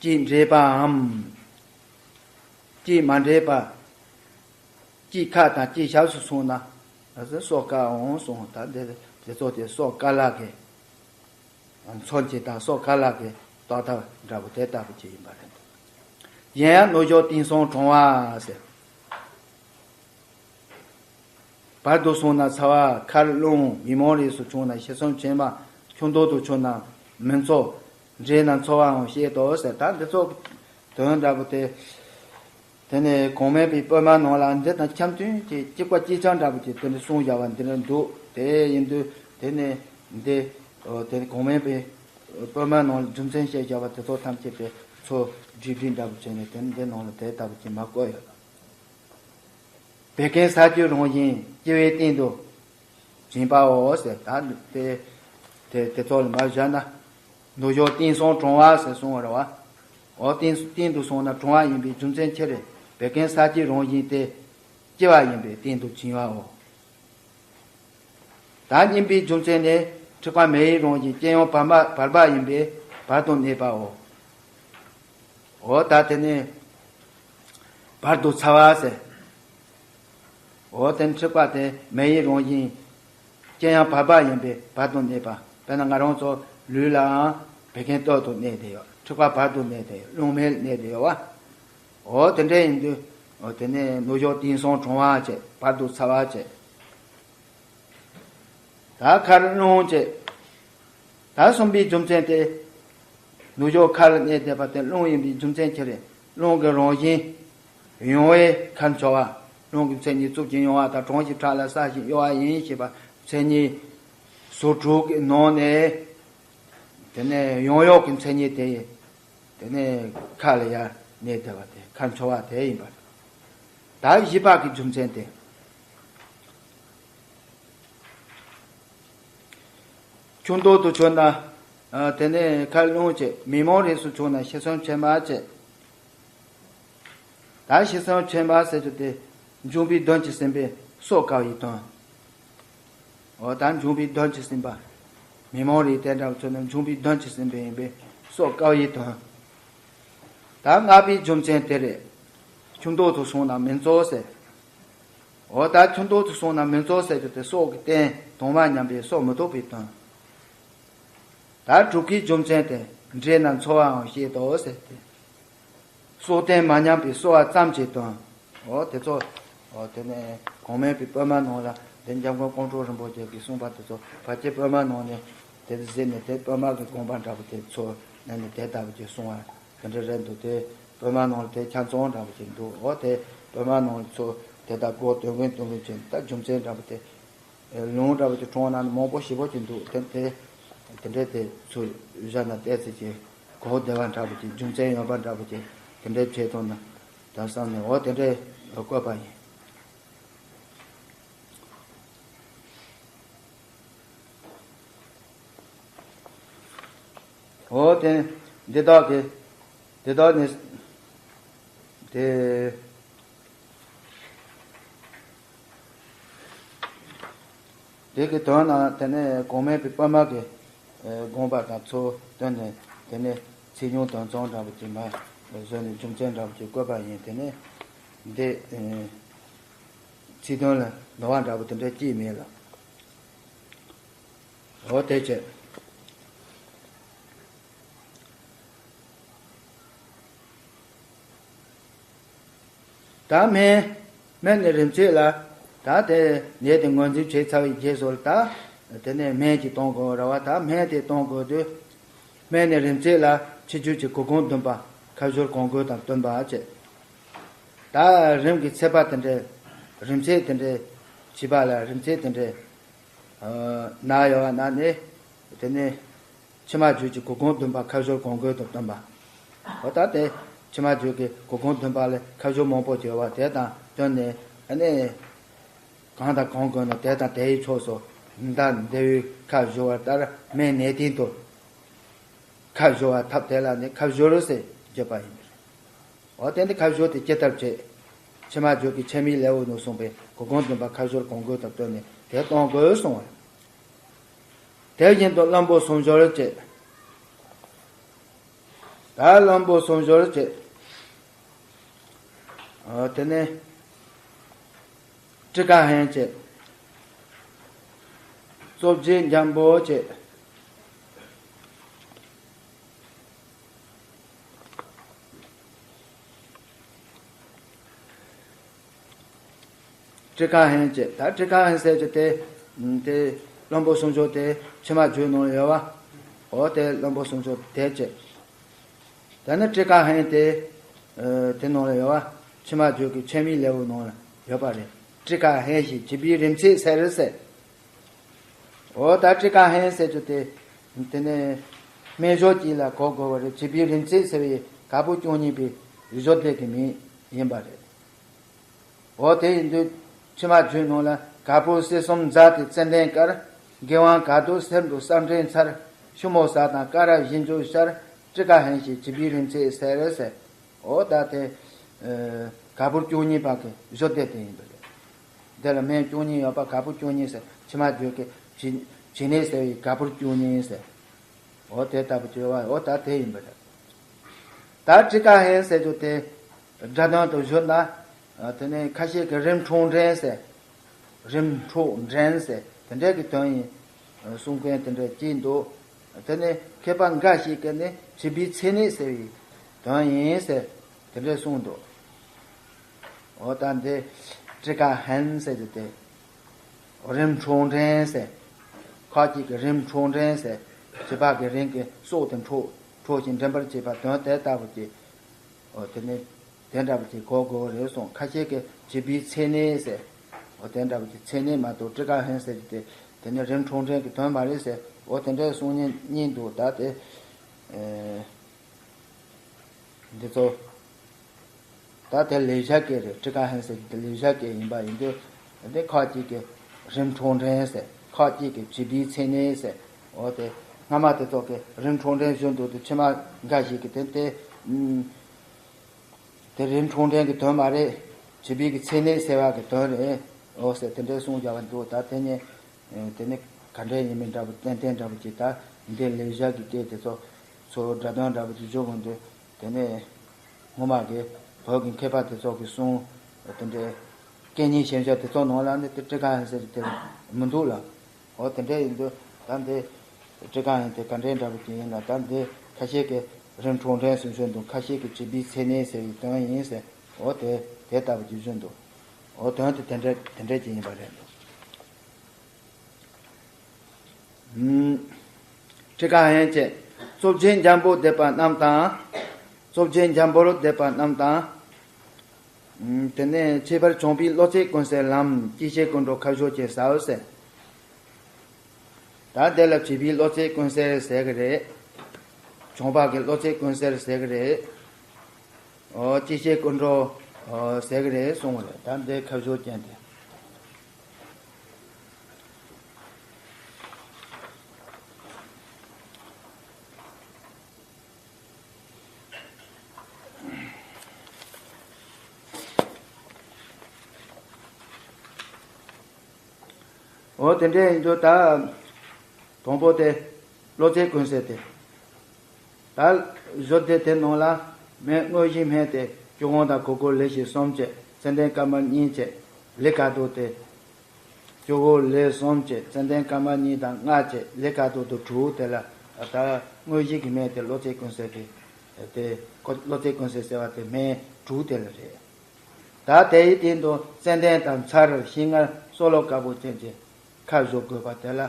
དཀྱིལ་འདྲེས་པའམ། དཀྱིལ་མ་འདྲེས་པ། དཀྱིལ་ཁ་དང་དཀྱིལ་ཞབས་སུ་སོང་ན། སྲོག་དཀའ་འོང་གསུངས། ད་འདི་འདི་ཚོ་དེ་སྲོག་དཀའ་ལ་གི། མཚོན་གྱི་དང་སྲོག་དཀའ་ལ་གི་རྟགས་འདྲ་པོ་དེ་ལྟ་བུ་ཅིག་ཡིན་པ་རེད། གཞན་ཡང་ནུབ་ཕྱོགས་སྟེང་གསུམ་གྲོང་བ་ཟེར། བར་དུ་སོང་ན་ཚ་བ་མཁར་རླུང་མི་མང་རིགས་སུ་བྱུང་ན་ཤི་གསོན་ཆེན་མ། ཆུ་མདོག་ཏུ་གྱུར་ན་མི་འཚོ། འདྲེས་ན་འཚོ་བའང་བཤད་དོ་ཟེར། ད་འདི་ཚོ་དོན་འདྲ་པོ་དེ། དེ་ནས་གོང་མའི་པའི་པུས་མོ་ནང་ལ་འདི་དང་འཆམ་མཐུན་གྱི་གཅིག་པ་གཅིག་རྐྱང་འདྲ་པོ་ཅིག་དེ་འདྲ་གསུངས་བཞག་པ་འདི་འདྲ་འདུག་དེ་ཡིན་དུས་དེ་ནས་འདི། དེ་གོང་མའི་པའི་པུས་མོ་ནང་ལ་རྒྱུ་མཚན་བཤད་བཞག་པ་དེ་ཚོ་ཐམས་ཅད་པའི་ཚོ་སྒྲིག་སྒྲིག་འདྲ་པོ་བྱས་ནས་དེ་འདི་ནང་ལ་དེ་ལྟ་བུ་ཅིག་མ་བཀོད་ཡོད། བད་ཀན་ས་དཀྱིལ་རང་བཞིན་སྐྱེ་བའི་སྟེང་དུ་བྱིན་པའོ་ཟེར། ད་དེ་དེ་དེ་ཚོ་ལ་མ་བཞག་ན། ནུབ་ཕྱོགས་སྟེང་གསུམ་གྲོང་བ་ཟེར་གསུངས་པ་རེད་བ། འོ་སྟེང་སྟེང་དུ་སོང་ན་གྲོང་བ་ཡིན་པའི་རྒྱུ་མཚན་ཅི་རེད། བད་ཀན་ས་དཀྱིལ་རང་བཞིན་ཏེ། སྐྱེ་བ་ཡིན་པས་གཏན་དུ་བྱིང་བའོ། ད་གཉིས་པའི་རྒྱུ་མཚན་ནི། འཁྲིག་པ་མེ་ཡི་རང་བཞིན་སྐྱེ་ཡང་བར་མ་བར་པ་ཡིན་པས་བར་དུ་གནས་པའོ། འོ་ད་དེ་ནི་བར་དུ་ཚ་བ་ཟེར། འོ་དེ་འཁྲིག་པ་དེ་མེ་ཡི་རང་བཞིན་སྐྱེ་ཡང་བར་པ་ཡིན་པས་བར་དུ་གནས་པ། དཔེར་ན་ང་རང་ཚོ་ལུས་ལའང་བད་ཀན་སྟོད་དུ་གནས་ཏེ་ཡོད། འཁྲིག་པ་བར་དུ་གནས་ཏེ་ཡོད། རླུང་མེར་གནས་ཏེ་ཡོད་བ། འོ་དེ་འདྲ་ཡིན་དུས། འོ་དེ་ནས་ནུབ་ཕྱོགས་དེང་སང་གྲང་བ་བྱས། བར་དུ་ཚ་བ་བྱས། ད་མཁར་རླུང་བྱས། ད་གསུམ་པའི་རྒྱུ་མཚན་དེ། ནུབ་ཕྱོགས་མཁར་ལ་གནས་བསྡད་པ་དེ་རླུང་ཡིན་པའི་རྒྱུ་མཚན་ཁྱེར་རེ། རླུང་གི་རང་བཞིན་ཡང་བས་མཁར་འཆོ་བ། རླུང་གི་མཚན་ཉིད་རྩུབ་ཅིང་ཡང་བ་དང་། གྲང་ཞིང་ཕྲ་ལ་སྲ་ཞིང་གཡོ་བ་ཡིན་ཞེས་པ་མཚན་ཉིད་སོ་དྲུག་གི་ནང་ནས། དེ་ནས་ཡང་གཡོ་གི་མཚན་ཉིད་དེ། དེ་ནས་མཁའ་ལ་ཡར་གནས་བསྡད་པ་དེ་མཁའ་འཆོ་བ་དེ་ཡིན་པ་རེད། ད་བཞི་པ་གི་རྒྱུ་མཚན་དེ། ཆུ་མདོག་ཏུ་བྱུང་ན། ཨ། དེ་ནས་མཁའ་རླུང་བྱེད། མི་མང་རིགས་སུ་བྱུང་ན་ཤི་གསོན་ཕྱེ་མར་བྱེད། ད་ཤི་གསོན་ཕྱེ་མར་ཟེར་རྒྱུ་དེ་འབྱུང་པོའི་གདོན་གྱིས་ཟིན་པའི་སྲོག་དཀའ་བའི་དོན། འོ་ད་འབྱུང་པོའི་གདོན་གྱིས་ཟིན་པ། མི་མང་རིགས་དེ་འདྲ་བྱུང་ན་འབྱུང་པོའི་གདོན་གྱིས་ཟིན་པ་ཡིན་པས་སྲོག་དཀའ་བའི་དོན། ད་ལྔ་པའི་རྒྱུ་མཚན་དེ་རེད། ཆུ་མདོག་ཏུ་སོང་ན་མི་འཚོ་ཟེར། འོ་ད་ཆུ་མདོག་ཏུ་སོང་ན་མི་འཚོ་ཟེར་རྒྱུ་དེ་སྲོག་གི་རྟེན་དྭངས་མ་ཉམས་པས་སྲོག་མི་ཐོབ་པའི་དོན། ད་དྲུག་གི་རྒྱུ་མཚན་དེ། འདྲེས་ན་འཚོ་བའང་བཤད་དོ་ཟེར་ཏེ། སྲོག་རྟེན་མ་ཉམས་པས་གསོ་བ་ཙམ་གྱི་དོན། འོ་དེ་ཚོ། འོ་དེ་ནས་གོང་སྨོས་པའི་པུས་མོ་ནང་ལ་འདི་འཇམ་མགོན་ཀོང་སྤྲུལ་རིན་པོ་ཆེ་གིས་གསུངས་པ་དེ་ཚོ་ཕལ་ཆེར་པུས་མོ་ནང་ནས་དེ་གཟིགས་ནས་དེ་པུས་མོ་གི་དགོངས་པ་འདྲ་པོ་དེ་ཚོ་ནང་ནས་དེ་ལྟ་བུ་ཅིག་གསུངས་པ་དེ་འདྲ་རེད་འདུག་དེ་པུས་མོ་ནང་ལ་དེ་ཆ་ཚང་འདྲ་པོ་ཅིག་འདུག་འོ་དེ་པུས་མོ་ནང་ལ་ཚོ་དེ་ལྟ་གོ་དོན་ཀུན་དོན་ཀུན་ཅན་ད་རྒྱུ་མཚན་འདྲ་པོ་དེ། ལུང་འདྲ་པོ་ཅིག་འཁྲུངས་ན་མང་པོ་ཞེ་པོ་ཅིག་འདུག་དེ་དེ་དེ་འདྲས་དེ་ཚུར་བཞག་ན་ཏོག་ཙམ་ཅིག་གོ་བདེ་བ་འདྲ་པོ་ཅིག་རྒྱུ་མཚན་ཡོད་པ་འདྲ་པོ་ཅིག་དེ་འདྲས་བྱས་ཐུབ་ན་ད་བསམ་ནས། འོ་དེ་འདྲས་བཀོད་པ་ཡིན། འོ་དེ་འདི་དག་གི་འདི་དག་ནི་དེ། དེ་གི་དོན་ནི་དེ་ནས་གོང་སྨོས་པའི་པུས་མོ་གི་དགོངས་པ་དང་ཚུལ་བསྟན་ནས། དེ་ནས་ཚིག་ཉུང་དོན་ཚང་འདྲ་པོ་ཅིག་མར་བཟོས་ནས་རྒྱུ་མཚན་འདྲ་པོ་ཅིག་བཀོད་པ་ཡིན། དེ་ནས་འདི་ཚིག་དོན་ལ་ནོར་བ་འདྲ་པོ་དེ་འདྲ་ཅིག་མེད་ལ། འོ་དེ་བྱས། ད་སྨན། སྨན་ནི་རིམས་ཚད་ལ། ད་དེ་ནད་དེ་ངོས་འཛིན་བྱས་ཚར་བའི་རྗེས་སུ་ལ་ད། དེ་ནས་སྨན་གྱིས་གཏོང་དགོས་རེད་བ། ད་སྨན་དེ་གཏོང་དགོས་དུས། སྨན་ནི་རིམས་ཚད་ལ་ཆེ་ཆུང་གི་གོ་གུང་བདུན་པ་ཁ་སྦྱོར་གོང་བགོས་དང་བསྟུན་པ་བྱས། ད་རིམས་ཀྱི་ཚད་པ་དེ་འདྲའི་རིམས་ཚད་དེ་འདྲའི་བྱིས་པ་ལ་རིམས་ཚད་དེ་འདྲའི་ན་ཡོད་པ་ན་ནི། དེ་ནས་མཆིལ་མ་བརྗོད་ཀྱི་གོ་གུང་བདུན་པ་ཁ་སྦྱོར་གོང་བགོས་དང་བསྟུན་པ། འོ་ད་དེ་མཆིལ་མ་བརྗོད་ཀྱི་གོ་གུང་བདུན་པ་ལས་ཁ་སྦྱོར་མང་པོ་བྱས་པ་དེ་དང་བསྟུན་ནས། ཨ་ནི་གང་དང་གང་དགོས་ན་དེ་དང་དེའི་ཕྱོགས་སུ་ད་འདི་བའི་ཁ་སྦྱོར་བ་ལྟར་སྨན་གནས་སྟེང་དུ་ཁ་སྦྱོར་བ་ཐབས་དེ་ལ་ནི་ཁ་སྦྱོར་ཟེར་བརྗོད་པ་ཡིན། འོ་དེ་འདི་ཁ་སྦྱོར་དེ་ཅི་ལྟར་བྱེད། མཆིལ་མ་བརྗོད་ཀྱི་ཕྱེ་མའི་ལེའུ་ནས་གསུངས་པའི་གོ་གུང་བདུན་པ་ཁ་སྦྱོར་གོང་བགོས་དང་བསྟུན་ནས་དེ་གཏོང་དགོས་གསུངས་པ། དེ་བཞིན་དུ་བླུན་པོ་སུམ་སྦྱོར་བྱེད། ད་བླུན་པོ་སུམ་སྦྱོར་བྱེད། འོ་དེ་ནས་ཊཱི་ཀ་ཧན་བྱེད། གཙོ་བྱེད་འཇམ་པོ་བྱེད། ཊཱི་ཀ་ཧན་བྱེད། ད་ཊཱི་ཀ་ཧན་ཟེར་རྒྱུ་དེ། དེ་བླུན་པོ་སུམ་སྦྱོར་དེ་མཆིལ་མ་བརྗོད་ནང་ལ་ཡོད་པ། འོ་དེ་བླུན་པོ་སུམ་སྦྱོར་དེ་བྱེད། ད་ནི་ཊཱི་ཀ་ཧན་དེ། ཨ། དེ་ནང་ལ་ཡོད་པ། མཆིལ་མ་བརྗོད་ཀྱི་ཕྱེ་མའི་ལེའུ་ནང་ལ་ཡོད་པ་རེད། ཊཱི་ཀ་ཧན་ཞེས་བྱིས་པའི་རིམས་ཚད་ཟེར་ཟེར། འོ་ད་ཊཱི་ཀ་ཧན་ཟེར་རྒྱུ་དེ། དེ་ནས་སྨན་སྦྱོར་གྱི་ལ་གོ་དགོས་པ་རེད། བྱིས་པའི་རིམས་ཚད་ཟེར་བའི་ག་པུར་བཅུ་གཉིས་པའི་བཞུགས་སྡེ་གི་མིང་ཡིན་པ་རེད། འོ་དེ་ཡིན་དུས་མཆིལ་མ་བརྗོད་ནང་ལ་ག་པུར་སེར་གསུམ་འཛག་སྟེ་ཙན་དན་དཀར། དགེ་དབང་དཀར་དུ་སེར་དུ་བསམ་གཏན་མཚར། ཞུ་མོ་ཟ་དང་ཀ་ར་བཞི་འཇུག་ཤར། ཊཱི་ཀ་ཧན་ཞེས་བྱིས་པའི་རིམས་ཚད་ཟེར་ཟེར། འོ་ད་དེ། ཨ། ག་པུར་བཅུ་གཉིས་པ་གི་བཞུགས་སྡེ་དེ་ཡིན་པ་རེད། དེ་ལ་སྨན་བཅུ་གཉིས་ཡོད་པ་ག་པུར་བཅུ་གཉིས་ཟེར། ཕྱི་མ་བརྗོད་ཀྱི་བྱིན་བྱིན་ནས་ཟེར་བའི་ག་པུར་བཅུ་གཉིས་ཟེར། འོ་དེ་ལྟ་བུ་བྱས་པ་འོ་ད་དེ་ཡིན་པ་རེད། ད་ཊཱི་ཀ་ཧན་ཟེར་རྒྱུ་དེ་སྒྲ་དོན་དུ་བཞུགས་ན། དེ་ནས་ཁ་ཤས་ཀྱིས་རིམ་འཁྲུགས་འདྲེན་ཟེར། རིམ་འཁྲུགས་འདྲེན་ཟེར་དེ་འདྲའི་གི་དོན་ཡིན། གསུང་མཁན་དེ་འདྲ་གཅིག་འདུག་དེ་ནས་མཁས་པ་འགའ་ཞིག་གིས་ནི་བྱིས་པའི་མཚན་ཉིད་ཟེར་བའི་དོན་ཡིན་ཟེར་དེ་འདྲ་གསུངས་འདུག་འོ་ད་འདི་ཊཱི་ཀ་ཧན་ཟེར་རྒྱུ་དེ། རིམ་འཁྲུགས་འདྲེན་ཟེར། ཁ་ཅིག་གིས་རིམ་འཁྲུགས་འདྲེན་ཟེར། བྱིས་པ་གི་རིམ་གྱིས་སྲོག་དེ་འཁྲུགས་འཁྲུགས་ཤིང་འདྲེན་པར་བྱེད་པ་དོན་དེ་ལྟ་བུ་ཅིག་འོ་དེ་ནི་དེ་འདྲ་བུ་ཅིག་གོ་དགོས་རེད་གསུངས། ཁ་ཤས་ཀྱིས་བྱིས་པའི་མཚན་ཉིད་ཟེར། འོ་དེ་འདྲ་བུ་ཅིག་མཚན་ཉིད་མ་གཏོགས་ཊཱི་ཀ་ཧན་ཟེར་གྱི་དེ་དེ་ནི་རིམ་འཁྲུགས་འདྲེན་གྱི་དོན་མ་རེད་ཟེར། འོ་དེ་འདྲའི་གསུང་མཁན་གཉིས་འདུག་ད་དེ། ཨེ། འདི་ཚོ། ད་དེ་ལེགས་སྦྱར་སྐད་རེད། ཊཱི་ཀ་ཧན་ཟེར་གྱི་དེ་ལེགས་སྦྱར་སྐད་ཡིན་པ་ཡིན་དུས། འདི་ཁ་ཅིག་གིས་རིམ་འཁྲུགས་འདྲེན་ཟེར། ཁ་ཅིག་གིས་བྱིས་པའི་མཚན་ཉིད་ཟེར། འོ་དེ་སྔ་མ་དེ་ཚོ་གིས་རིམ་འཁྲུགས་འདྲེན་ཞུ་འདུག་དེ་ཕྱི་མ་འགའ་ཞིག་གིས་དེ་དེ། ཨུམ། དེ་རིམ་འཁྲུགས་འདྲེན་གྱི་དོན་མ་རེད། བྱིས་པའི་གི་མཚན་ཉིད་ཟེར་བ་གི་དོན་རེད། འོ་ཟེར་དེ་འདྲའི་གསུང་རྒྱག་པ་འདུག་ད་དེ་ནི། ཨེ། དེ་ནི་ག་འདྲ་ཡིན་མིན་འདྲ་པོ་ཏན་ཏན་འདྲ་པོ་ཅིག་ད་འདི་ལེགས་སྦྱར་གྱི་སྐད་དེ་ཚོ་ཚོ་སྒྲ་དོན་འདྲ་པོ་ཅིག་བརྗོད་དགོས་འདུག་དེ་ནས་སྔོན་མ་གི་བོད་ཀྱི་མཁས་པ་དེ་ཚོ་གི་གསུང་དེ་འདྲའི་སྐད་གཉིས་ཞེན་ཆགས་དེ་ཚོ་ནང་ལ་ནི་དེ་ཊཱི་ཀ་ཧན་ཟེར་གྱི་དེ་མི་འདུག་ལ། འོ་དེ་འདྲ་ཡིན་དུས་ད་འདི་ཊཱི་ཀ་ཧན་དེ་ག་འདྲའི་འདྲ་པོ་ཅིག་ཡིན་ན། ད་འདི་ཁ་ཤས་ཀྱིས་རིམ་འཁྲུགས་འདྲེན་ཟེར་བརྗོད་འདུག་ཁ་ཤས་ཀྱིས་བྱིས་པའི་མཚན་ཉིད་ཟེར་བའི་དོན་ཡིན་ཟེར། འོ་དེ་དེ་ལྟ་བུ་ཅིག་བརྗོད་འདུག་འོ་དོན་དེ་དེ་འདྲ་དེ་འདྲ་ཅིག་ཡིན་པ་རེད་འདུག་ཨུམ། ཊཱི་ཀ་ཧན་བྱས། གཙོ་ཆེན་འཇམ་པོར་བསྡེབས་པ་རྣམས་དང་། གཙོ་ཆེན་འཇམ་པོར་བསྡེབས་པ་རྣམས་དང་། ཨུམ། དེ་ནས་ཁྱད་པར་བྱུང་བའི་བློ་ཚད་ཀུན་གསལ་ལམ་སྐྱེ་མཆེད་ཀུན་འགྲོ་ཁ་སྦྱོར་ཅན་ཟེར་བ་ཟེར། ད་དེ་ལ་བྱིས་པའི་བློ་ཚད་ཀུན་གསལ་ཟེར་གི་རེད། བྱུང་བ་གི་བློ་ཚད་ཀུན་གསལ་ཟེར་གི་རེད། ཨོ། སྐྱེ་མཆེད་ཀུན་འགྲོ་ཨོ་ཟེར་གི་རེད་གསུངས་པ་རེད། ད་འདི་ཁ་སྦྱོར་ཅན་དེ། འོ་དེ་འདྲ་ཡིན་དུས་ད། དང་པོ་དེ། བློ་ཚད་ཀུན་གསལ་དེ། ད། བཟོ་སྡེ་དེ་ནང་ལ། སྨན་དངོས་གཞི་སྨན་དེ། སྐྱོ་གང་དང་གོ་གོ་ལེ་ཞེས་གསུམ་བཅས། ཙན་དན་སྐར་མ་གཉིས་བཅས། ལེ་ཀ་དོ་དེ། སྐྱོ་གོ་ལེ་གསུམ་བཅས། ཙན་དན་སྐར་མ་གཉིས་དང་ལྔ་བཅས། ལེ་ཀ་དོ་དུ་དྲུག་དེ་ལ། ད་དངོས་གཞི་གི་སྨན་དེ་བློ་ཚད་ཀུན་གསལ་དེ། དེ་ཁོ་བློ་ཚད་ཀུན་གསལ་ཟེར་བ་དེ་སྨན་དྲུག་དེ་ལ་རེད། ད་དེའི་སྟེང་དུ་ཙན་དན་དང་ཚར་ཤིང་མངར་སོལ་རླུང་དཀར་པོ་ཅན་གྱི་ཁ་བཞོ་དགོས་པ་དེ་ལ།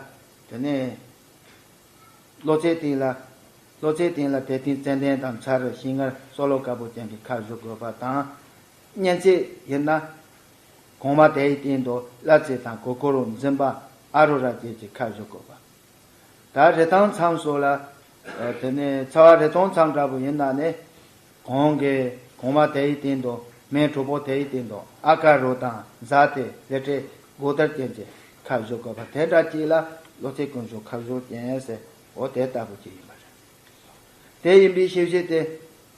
དེ་ནས། བློ་ཚད་སྟེང་ལ། བློ་ཚད་སྟེང་ལ་དེ་སྟེང་ཙན་དན་དང་ཚར་ཤིང་མངར་སོལ་རླུང་དཀར་པོ་ཅན་གྱི་ཁ་བཞོ་དགོས་པ་དང་། གཉན་ཚད་ཡིན་ན། གོང་མ་དེའི་སྟེང་དུ་གླ་རྩི་དང་གོ་ཀོ་རོ་འཛིན་པ་ཨ་རོ་ར་བཅས་ཀྱི་ཁ་བཞོ་དགོས་པ། ད་རི་ཐང་མཚམས་སུ་ལ། དེ་ནས་ཚ་བ་རི་ཐང་མཚམས་འདྲ་པོ་ཡིན་ན་ནི། གོང་གི་གོང་མ་དེའི་སྟེང་དུ་སྨན་དྲུག་པོ་དེའི་སྟེང་དུ་ཨ་ཀ་རོ་དང་ཛ་དེ་ལེ་ཏྲེ་གོ་དར་ཅན་གྱི་ཁ་བཞོ་དགོས་པ་དེ་འདྲ་ཅིག་ལ་བློ་ཚད་ཀུན་སྦྱོར་ཁ་བཞོ་ཅན་ཟེར། འོ་དེ་ལྟ་བུ་ཅིག་ཡིན་པ་རེད། དེ་ཡིན་པའི་ཤེས་བྱེད་དེ།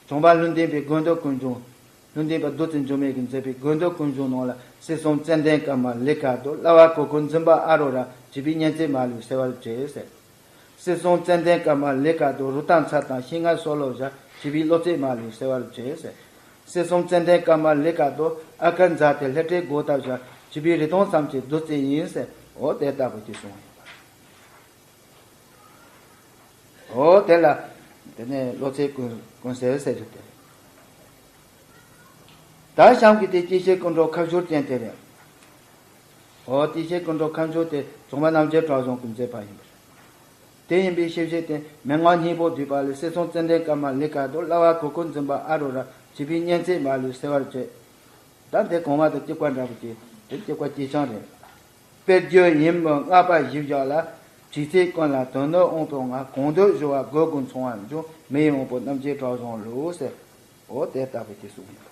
བྱུང་བ་ལྷུན་ལྡན་པའི་དགོས་འདོད་ཀུན་འབྱུང་། ལྷུན་ལྡན་པ་རྡོ་རྗེ་འཇུག་མེད་ཀྱིས་མཛད་པའི་དགོས་འདོད་ཀུན་འབྱུང་ནང་ལ་སྲིད་གསུམ་ཙན་དན་སྐར་མ་ལེ་ཀ་དོ། གླ་བ་གོ་ཀོ་འཛིན་པ་ཨ་རོ་ར། བྱིས་པའི་གཉན་ཚད་མ་ལུས་སེལ་བར་བྱེད་ཟེར། སྲིད་གསུམ་ཙན་དན་སྐར་མ་ལེ་ཀ་དོ། རུ་ཏ་ཚ་དང་ཤིང་མངར་སོལ་རླུང་བཞག་བྱིས་པའི་བློ་ཚད་མ་ལུས་སེལ་བར་བྱེད་ཟེར། སྲིད་གསུམ་ཙན་དན་སྐར་མ་ལེ་ཀ་དོ། ཨ་ཀ་ཛ་དེ་ལེ་ཏྲེ་གོ་དར་བཞག་བྱིས་པའི་རི་དྭགས་ཙམ་གྱི་བདུད་རྩི་ཡིན་ཟེར། འོ་དེ་ལྟ་བུ་ཅིག་གསུངས་ཡོད་པ་རེད། འོ་དེ་ལ། དེ་ནས་བློ་ཚད་ཀུན་ཀུན་གསལ་ཟེར་རྒྱུ་དེ་རེད། ད་གཤམ་གྱི་དེ་སྐྱེ་མཆེད་ཀུན་འགྲོ་ཁ་སྦྱོར་ཅན་དེ་རེད། འོ་སྐྱེ་མཆེད་ཀུན་འགྲོ་ཁ་སྦྱོར་དེ་བྱུང་བ་རྣམ་འབྱེད་གྲགས་བྱུང་གིས་མཛད་པ་ཡིན་པ་རེད། དེ་ཡིན་པའི་ཤེས་བྱེད་དེ་མན་ངག་སྙིང་པོ་བསྡུས་པ་ལས། སྲིད་གསུམ་ཙན་དན་སྐར་མ་ལེ་ཀ་དོ། གླ་བ་གོ་ཀོ་འཛིན་པ་ཨ་རོ་ར། བྱིས་པའི་གཉན་ཚད་མ་ལུས་སེལ་བར་བྱེད། ད་འདི་གོང་མ་དང་གཅིག་པ་འདྲ་པོ་ཅིག་དེ་གཅིག་པ་གཅིག་རྐྱང་རེད། དཔེར་བརྗོད་ཡིན་མོད་བསྔགས་པ་བཞི་བཞག་ལ། བྱིས་ཚད་ཀུན་ལ་དོན་སྣོད་དབང་དུ་མངའ། གང་འདོད་གཞོལ་བ་སྒོ་ཀུན་མཚུངས་པར་འབྱུང་། མི་ཡི་དབང་པོ་རྣམ་འབྱེད་གྲགས་བྱུང་ལུགས་ཟེར། འོ་དེ་ལྟ་བུ་ཅིག་གསུངས་ཡོད་པ་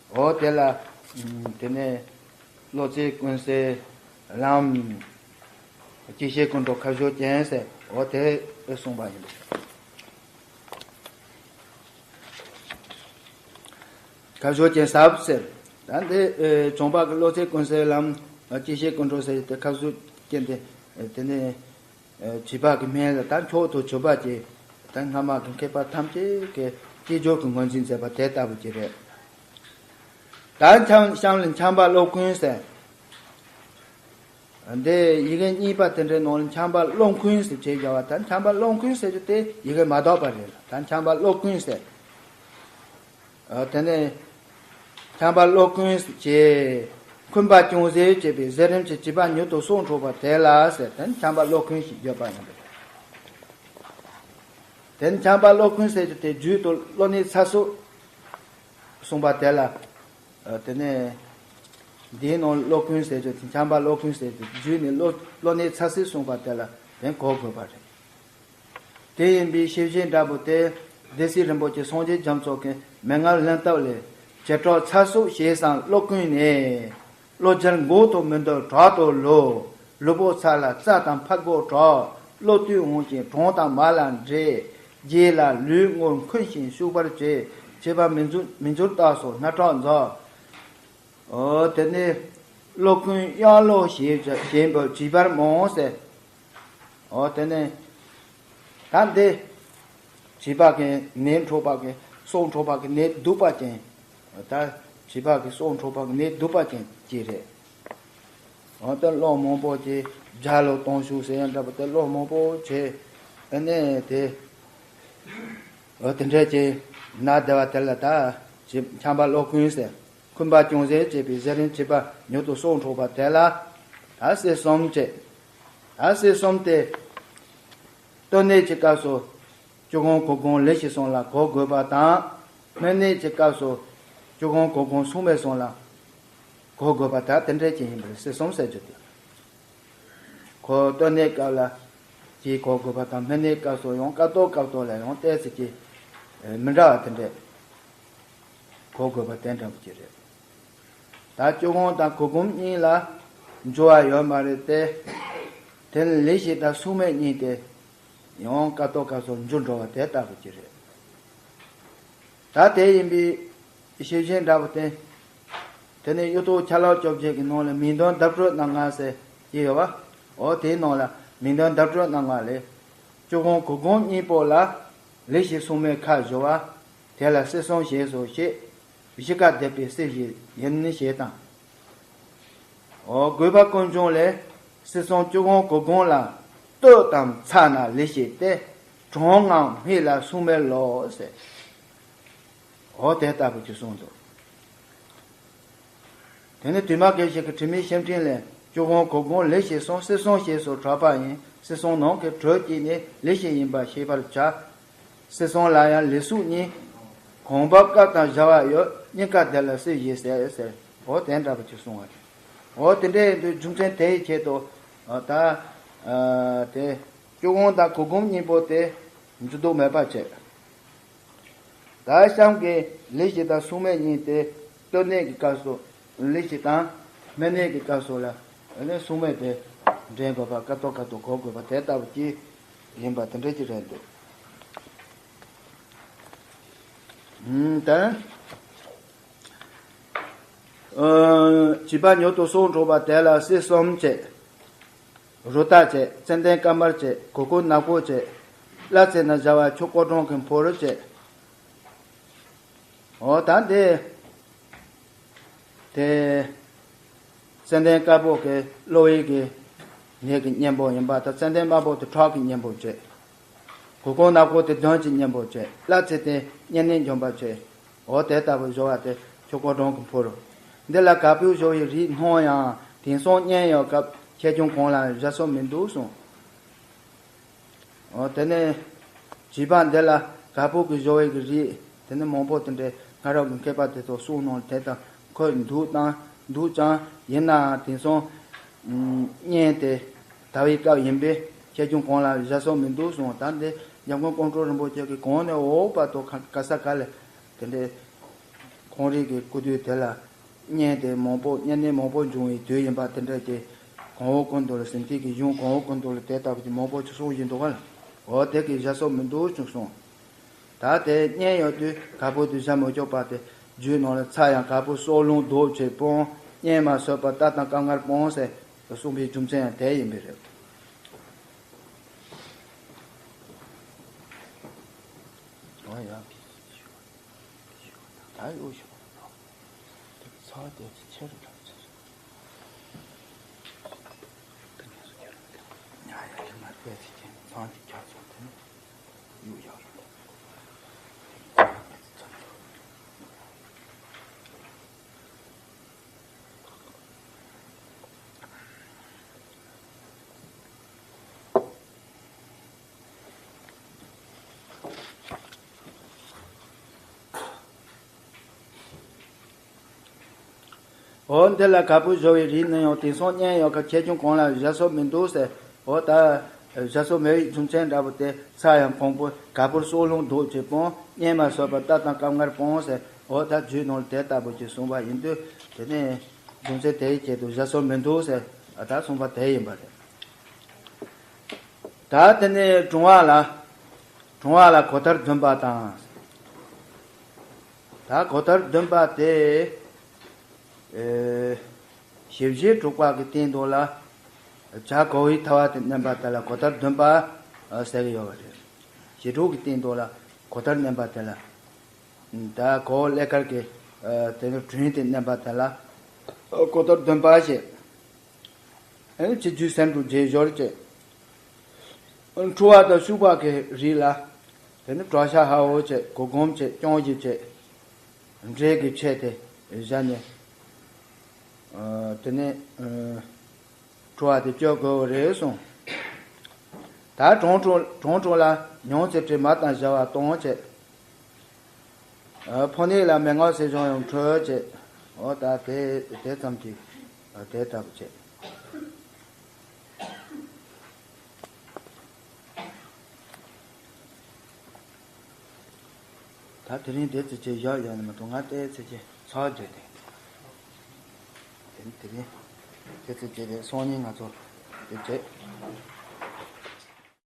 རེད། འོ་དེ་ལ། ཨུམ། དེ་ནས་བློ་ཚད་ཀུན་གསལ་ལམ། སྐྱེ་མཆེད་ཀུན་འགྲོ་ཁ་སྦྱོར་ཅན་ཟེར། འོ་དེ་གསུངས་པ་ཡིན་པ་རེད། ཁ་སྦྱོར་ཅན་ཟབ་ཟེར། ད་འདི་ཨེ་བྱུང་བ་གི་བློ་ཚད་ཀུན་གསལ་ལམ་ཨ་སྐྱེ་ཤེས་ཀུན་གྲོལ་ཟེར་ཏེ་ཁ་གསོ་རྐྱེན་ཏེ་ཨེ་དེ་ནས་ཨེ་བྱིས་པ་གི་སྨན་ལ་ད་མཆོག་ཏུ་གྱུར་པ་ཅེས་ད་སྔ་མ་གི་མཁས་པ་ཐམས་ཅད་ཀྱི་སྐྱེས་སྦྱོར་གྱི་ངོས་འཛིན་མཛད་པ་དེ་ལྟ་བུ་ཅིག་རེད། ད་འཆམ་གཤམ་ལ་འཆམ་པ་སློབ་ཀུན་ཟེར། འདི་ཡི་གེ་གཉིས་པ་དེ་འདྲའི་ནང་ལ་འཆམ་པ་སློབ་ཀུན་ཟེར་བྱས་བཞག་པ་ད་འཆམ་པ་སློབ་ཀུན་ཟེར་རྒྱུ་དེ་ཡི་གེ་མ་དག་པ་རེད་ལ། ད་འཆམ་པ་སློབ་ཀུན་ཟེར། ཨ་དེ་ནས་འཆམ་པ་སློབ་ཀུན་ཟེར་བྱས། འཁུན་པ་ཅུང་ཟད་བྱེད་པའི་གཟི་རིམ་གྱི་བྱིས་པ་མྱུར་དུ་སྲོག་འཕྲོག་པ་དེ་ལ་ཟེར་དེ་ནི་འཆམ་པ་སློབ་ཀུན་ཞེས་བརྗོད་པ་ཡིན་པས། དེ་ནི་འཆམ་པ་སློབ་ཀུན་ཟེར་རྒྱུ་དེ་རྒྱུད་དུ་བློ་གནས་ཚ་སུ་གསུངས་པ་དེ་ལ། ཨ་དེ་ནས་འདིའི་ནང་སློབ་ཀུན་ཟེར་རྒྱུ་དེ་འཆམ་པ་སློབ་ཀུན་ཟེར་རྒྱུ་རྒྱུད་ནས་བློ་བློ་གནས་ཚ་སུ་གསུངས་པ་དེ་ལ་དེ་གོ་དགོས་པ་རེད། དེ་ཡིན་པའི་ཤེས་བཞིན་འདྲ་པོ་དེ་སྡེ་སྲིད་རིན་པོ་ཆེ་སངས་རྒྱས་རྒྱ་མཚོ་གི་མན་ངག་ལེན་སྟབས་ལས་བྱེ་བྲག་ཚ་སོགས་ཞེས་སམ་སློབ་ཀུན་ནས། གློ་རྒྱལ་མགོ་ཐོག་མི་འདོར་བྲག་ཏུ་ལུས། ལུས་པོ་ཚ་ལ་རྩ་དང་ཕ་གོ་གྲོགས། གློ་རྟུལ་འོང་ཞིང་གྲོང་དང་མ་ལ་འདྲེས། རྗེས་ལ་ལུས་ངུར་འཁུན་ཞིང་ཤུག་པར་བྱེད། བྱེད་པ་མི་འཇུག་མི་འཇུག་རྟགས་སུ་སྣ་ཁྲག་འཛག། ཨོ་དེ་ནས་སློབ་ཀུན་གཡང་ལོ་ཞེས་བྱ་ཞེས་པ་བྱིས་པར་མང་ཟེར། ཨོ་དེ་ནས་ད་འདི་བྱིས་པ་གི་ནད་འཕྲོག་པ་གི་སྲོག་འཕྲོག་པ་གི་ནད་གདུག་པ་ཅན། ད་བྱིས་པ་གི་སྲོག་འཕྲོག་པ་གི་ནད་གདུག་པ་ཅན་ཅིག་རེད། ཨོ་དེ་ཀློག་མང་པོ་ཅིག་བརྒྱ་ལོ་སྟོང་ཤུགས་ཟེར་ཡང་འདྲ་པོ་དེ་ཀློག་མང་པོ་བྱས། ཨ་ནས་དེ་ཨོ་དེ་འདྲས་ཀྱི་ན་བདེ་བ་དེ་ལ་ད་ཅི་འཆམ་པ་སློབ་ཀུན་ཟེར། འཁུན་པ་ཅུང་ཟད་བྱེད་པའི་གཟི་རིམ་བྱིས་པ་མྱུར་དུ་སྲོག་འཕྲོག་པ་དེ་ལ་ད་སྲིད་གསུམ་བྱེད། ད་སྲིད་གསུམ་སྟེ། སྟོད་གནས་ཀྱི་སྐབས་སུ་སྐྱོ་གང་གུ་གང་ལས་ཤིག་གསུམ་ལ་གོ་དགོས་པ་དང་། སྨད་གནས་ཀྱི་སྐབས་སུ་སྐྱོ་གང་གུ་གང་སྲུང་མའི་གསུམ་ལ་གོ་དགོས་པ་ད་དེ་འདྲས་ཀྱི་ཡིན་པར་སྲིད་གསུམ་ཟེར་རྒྱུ་དེ། ཁོ་སྟོད་གནས་སྐབས་ལ་ཅིག་གོ་དགོས་པ་དང་སྨད་གནས་སྐབས་སུ་ཡང་སྐབས་ཐོག་སྐབས་ཐོག་ལ་ཡང་ཏོག་ཙམ་ཅིག་མི་འདྲ་བ་དེ་འདྲས་གོ་དགོས་པ་དེ་འདྲ་པོ་ཅིག་རེད། ད་སྐྱོ་གང་དང་གུ་གང་གཉིས་ལ་འགྱུར་བ་ཡོད་མ་རེད་དེ། དེ་ལས་ལས་ཤིག་དང་སྲུང་མའི་གཉིས་དེ་ཡང་སྐབས་ཐོག་སྐབས་སུ་འགྱུར་འགྲོ་བ་དེ་ལྟ་བུ་ཅིག་རེད། ད་དེ་ཡིན་པའི་ཤེས་བཞིན་འདྲ་པོ་དེ། དེ་ནས་གཡུ་ཐོག་ཆ་ལག་བཅོ་བརྒྱད་ཀྱི་ནང་ལ་མིང་དོན་བརྡ་སྤྲོད་རྣམ་ལྔ་ཟེར་གྱི་ཡོད་པ། འོ་དེའི་ནང་ལ་མིང་དོན་བརྡ་སྤྲོད་རྣམ་ལྔ་ལས། སྐྱོ་གང་གུ་གང་གཉིས་པོ་ལ་ལས་ཤིག་སྲུང་མའི་ཁ་བཞོ་བ། དེ་ལ་སྲིད་གསུམ་ཞེས་སོ་ཞེས་བཞི་ཀ་བསྡེབས་པའི་སྲིད་ཞིག་ཡིན་ཞེས་དང་། འོ་དགོས་པ་ཀུན་འབྱུང་ལས་སྲིད་གསུམ་སྐྱོ་གང་གུ་གང་ལ་སྟོད་དང་ཚ་ན་ལས་ཤིག་སྟེ། གྲང་ངམ་སྨད་ལ་སྲུང་མའི་ལོ་ཟེར། འོ་དེ་ལྟ་བུ་ཅིག་གསུངས་འདུག་དེ་ནི་དུ་མ་དགེ་བཤེས་ཀྱི་དྲི་མེད་བཤེས་སྤྲིང་ལས། སྐྱོ་གང་གུ་གང་ལས་ཤིག་གསུམ་སྲིད་གསུམ་ཞེས་སུ་གྲགས་པ་ཡིན། སྲིད་གསུམ་ནང་གི་དྲོད་ཀྱིས་ནི་ལས་ཤིག་ཡིན་པ་ཤེས་པར་བྱ། སྲིད་གསུམ་ལ་ཡང་ལས་གཟུགས་གཉིས། གང་བབ་སྐབས་དང་སྦྱར་བ་ཡོད། གཉིས་ཀ་དེ་ལ་སྲིད་ཞེས་ཟེར་ཟེར། འོ་དེ་འདྲ་བ་ཅིག་གསུངས་པ་རེད། འོ་དེ་འདྲ་ཡིན་དུས་རྒྱུ་མཚན་དེ་ཡི་ཆེད་དུ་ད་དེ་སྐྱོ་གང་དང་གུ་གང་གཉིས་པོ་དེ་འཇུག་ལྡོག་མེད་པ་བྱས། ད་གཤམ་གྱི་ལས་ཤིག་དང་སྲུང་མའི་གཉིས་དེ་སྟོད་གནས་ཀྱི་སྐབས་སུ་ལས་ཤིག་དང་སྨད་གནས་ཀྱི་སྐབས་སུ་ལ་ནི་སྲུང་མའི་དེ་འདྲེན་དགོས་པ་ཀ་ཏོ་ཀ་ཏོ་གོ་དགོས་པ་དེ་ལྟ་བུ་ཅིག་ཡིན་པ་དེ་འདྲ་ཅིག་རེད་འདུག་ད་བྱིས་པ་མྱུར་དུ་སྲོག་འཕྲོག་པ་དེ་ལ་སྲིད་གསུམ་བྱེད། རུ་རྟ་བྱེད། ཙན་དན་དཀར་དམར་བྱེད། གོས་སྐོན་ནག་པོ་བྱེད། བླ་ཚེ་ན་བཞག་པ་ཆུ་ཀོ་གྲོང་གི་ཕོ་རུ་བྱེད། འོ་ད་འདི། དེ། ཙན་དན་དཀར་པོ་གི་གློ་བའི་གི་ནད་ཀྱི་གཉེན་པོ་ཡིན་པ་དང་ཙན་དན་དམར་པོ་དེ་ཁྲག་གི་གཉེན་པོ་བྱེད། གོས་སྐོན་ནག་པོ་དེ་གདོན་གྱི་གཉེན་པོ་བྱེད། བླ་ཚེ་དེ་གཉན་ནད་འཇོམས་པ་བྱེད། འོ་དེ་ལྟ་བུ་བཞོ་བ་དེ་ཆུ་ཀོ་གྲོང་གི་ཕོ་རུ། འདི་ལ་ག་པུས་བཞོ་བའི་རིགས་སྣང་ཡང་དེང་སང་གཉན་ཡོད་སྐབས་ཁྱེར་ཀྱང་གང་ལ་བཞག་ས་མི་འདུག་གསུངས། འོ་དེ་ནས་བྱིས་པ་འདི་ལ་ག་པུ་གི་བཞོ་བའི་གི་རིགས་དེ་ནི་མང་པོ་དེ་འདྲའི་སྔ་རབས་ཀྱི་མཁས་པ་དེ་ཚོ་གསུངས་གནང་དེ་དང་ཁོ་འདུག་དང་འདུག་ཀྱང་ཡིན་ནའང་དེང་སང་གཉན་དེ་དར་བའི་སྐབས་ཡིན་པས་ཁྱེར་ཀྱང་གང་ལ་བཞག་ས་མི་འདུག་གསུངས། ད་འདི་འཇམ་མགོན་ཀོང་སྤྲུལ་རིན་པོ་ཆེ་གིས་གོང་ནས་འོག་བར་དུ་ག་ས་ག་ལ་དེ་འདྲའི་ཁོང་རང་གི་སྐུ་དུས་དེ་ལ། གཉན་དེ་མང་པོ་གཉན་ནད་མང་པོ་འབྱུང་བའི་དུས་ཡིན་པ་དེ་འདྲ་ཅིག་གོང་འོག་ཀུན་ཏུ་ལ་ཟིན་ཐིག་གི་གཞུང་གོང་འོག་ཀུན་ཏུ་ལ་དེ་ལྟ་བུ་ཅིག་མང་པོ་ཅིག་གསུངས་བཞིན་འདུག་ག་ལ། འོ་དེ་གི་བཞག་ས་མི་འདུག་ཅིག་གསུངས། ད་དེ་གཉན་ཡོད་དུས་ག་པུ་དུ་བཞག་མི་ཆོག་པ་དེ་ རྒྱུད་ནང་ལ་ཚ་ཡང་དཀར་པོ་སྲོག་རླུང་ལྡོག་ཕྱིར་སྤོང་། གཉན་མ་སོས་པ་རྟ་དང་སྐབས་ལྔར་སྤོང་ཟེར་གསུངས་པའི་རྒྱུ་མཚན་ཡང་དེ་ཡིན་པས་རེད། འོ་ཡ། ད་ཡོད་ཤོག་ཚ་བ་དེ་ཚོ་ཆེ་རུ་འགྲོ་ཚར། ཉ་ཡ་ཡི་མ་དཔེ་ཚིག་ཅན་ཚང་གི་ཁྱབ་ཚང་དེ་ནི་ཡུག་ཡག་ཡོད། འོ་འདི་ལ་དཀར་པོ་བཞོ་བའི་རིགས་ནི་ཡང་དེང་སང་གཉན་ཡོད་ཀྱང་ཁྱེད་ཀྱང་གང་ལ་བཞག་སྲོལ་མི་འདུག་ཟེར། འོ་ད་བཞག་སྲོལ་མེད་པའི་རྒྱུ་མཚན་འདྲ་པོ་དེ་ཚ་ཡང་གང་པོ་དཀར་པོར་སྲོག་རླུང་ལྡོག་ཕྱིར་སྤོང་། གཉན་མ་སོས་པ་རྟ་དང་སྐབས་ལྔར་སྤོང་ཟེར། འོ་ད་རྒྱུད་ནང་ལ་དེ་ལྟ་བུ་ཅིག་གསུངས་པ་ཡིན་དུས་དེ་ནས་རྒྱུ་མཚན་དེའི་ཆེད་དུ་བཞག་སྲོལ་མི་འདུག་ཟེར་ད་གསུངས་པ་དེ་ཡིན་པ་རེད། ད་དེ་ནས་གྲང་བ་ལ། གྲང་བ་ལ་གོ་ཐར་བདུན་པ་དང་། ད་གོ་ཐར་བདུན་པ་དེ། ཨེ། ཞི་བྱེད་དྲུག་པ་གི་སྟེང་དུ་ལ། བྱ་གོ་བའི་ཐལ་བ་དེ་མནན་པ་དེ་ལ་གོ་ཐར་བདུན་པ་ཟེར་གྱི་ཡོད་པ་རེད། ཞི་དྲུག་གི་སྟེང་དུ་ལ་གོ་ཐར་མནན་པ་དེ་ལ། ད་གོ་བ་ཀླད་དཀར་གྱི་དེ་ནི་དྲུང་དེ་མནན་པ་དེ་ལ་གོ་ཐར་བདུན་པ་ཞེས། ཨེ་ནི་ཕྱི་རྒྱུད་སེམས་དྲུག་རྗེས་སྦྱོར་བཅས། འཁྲུ་བ་དང་ཤུག་པ་གི་རིགས་ལ། དེ་ནི་བྲག་ཤ་ཧ་འོ་བཅས་གུར་གུམ་བཅས་རྐྱང་གཞི་བཅས། འབྲས་ཀྱི་ཆས་དེ་བཞག་ནས། དེ་ནས་འཁྲུ་བ་དེ་གཅོད་དགོས་པ་རེད་གསུངས། ད་གྲང་དྲོ་གྲང་དྲོ་ལ་ཉུང་ཚེ་དྲི་མ་དང་བཞི་བ་གཏོང་བཅས། ཕོ་ནད་ལ་མན་ངག་ཟས་སྦྱོང་ཡང་འཕྲོད་བཅས། འོ་ད་དེ་དེ་ཙམ་གྱིས་དེ་ལྟ་བུ་བྱས། ད་དེ་རིང་དེ་ཚེ་ཆེ་བཞག་ཡོད་ནི་མ་གཏོགས་ང་དེ་ཚེ་ཆེ་ཚར་རྒྱུ་དེ། དེ་དེ་རིང་དེ་ཚེ་ཆེ་དེ་སང་ཉིན་ང་ཚོ་དེ་བྱེད།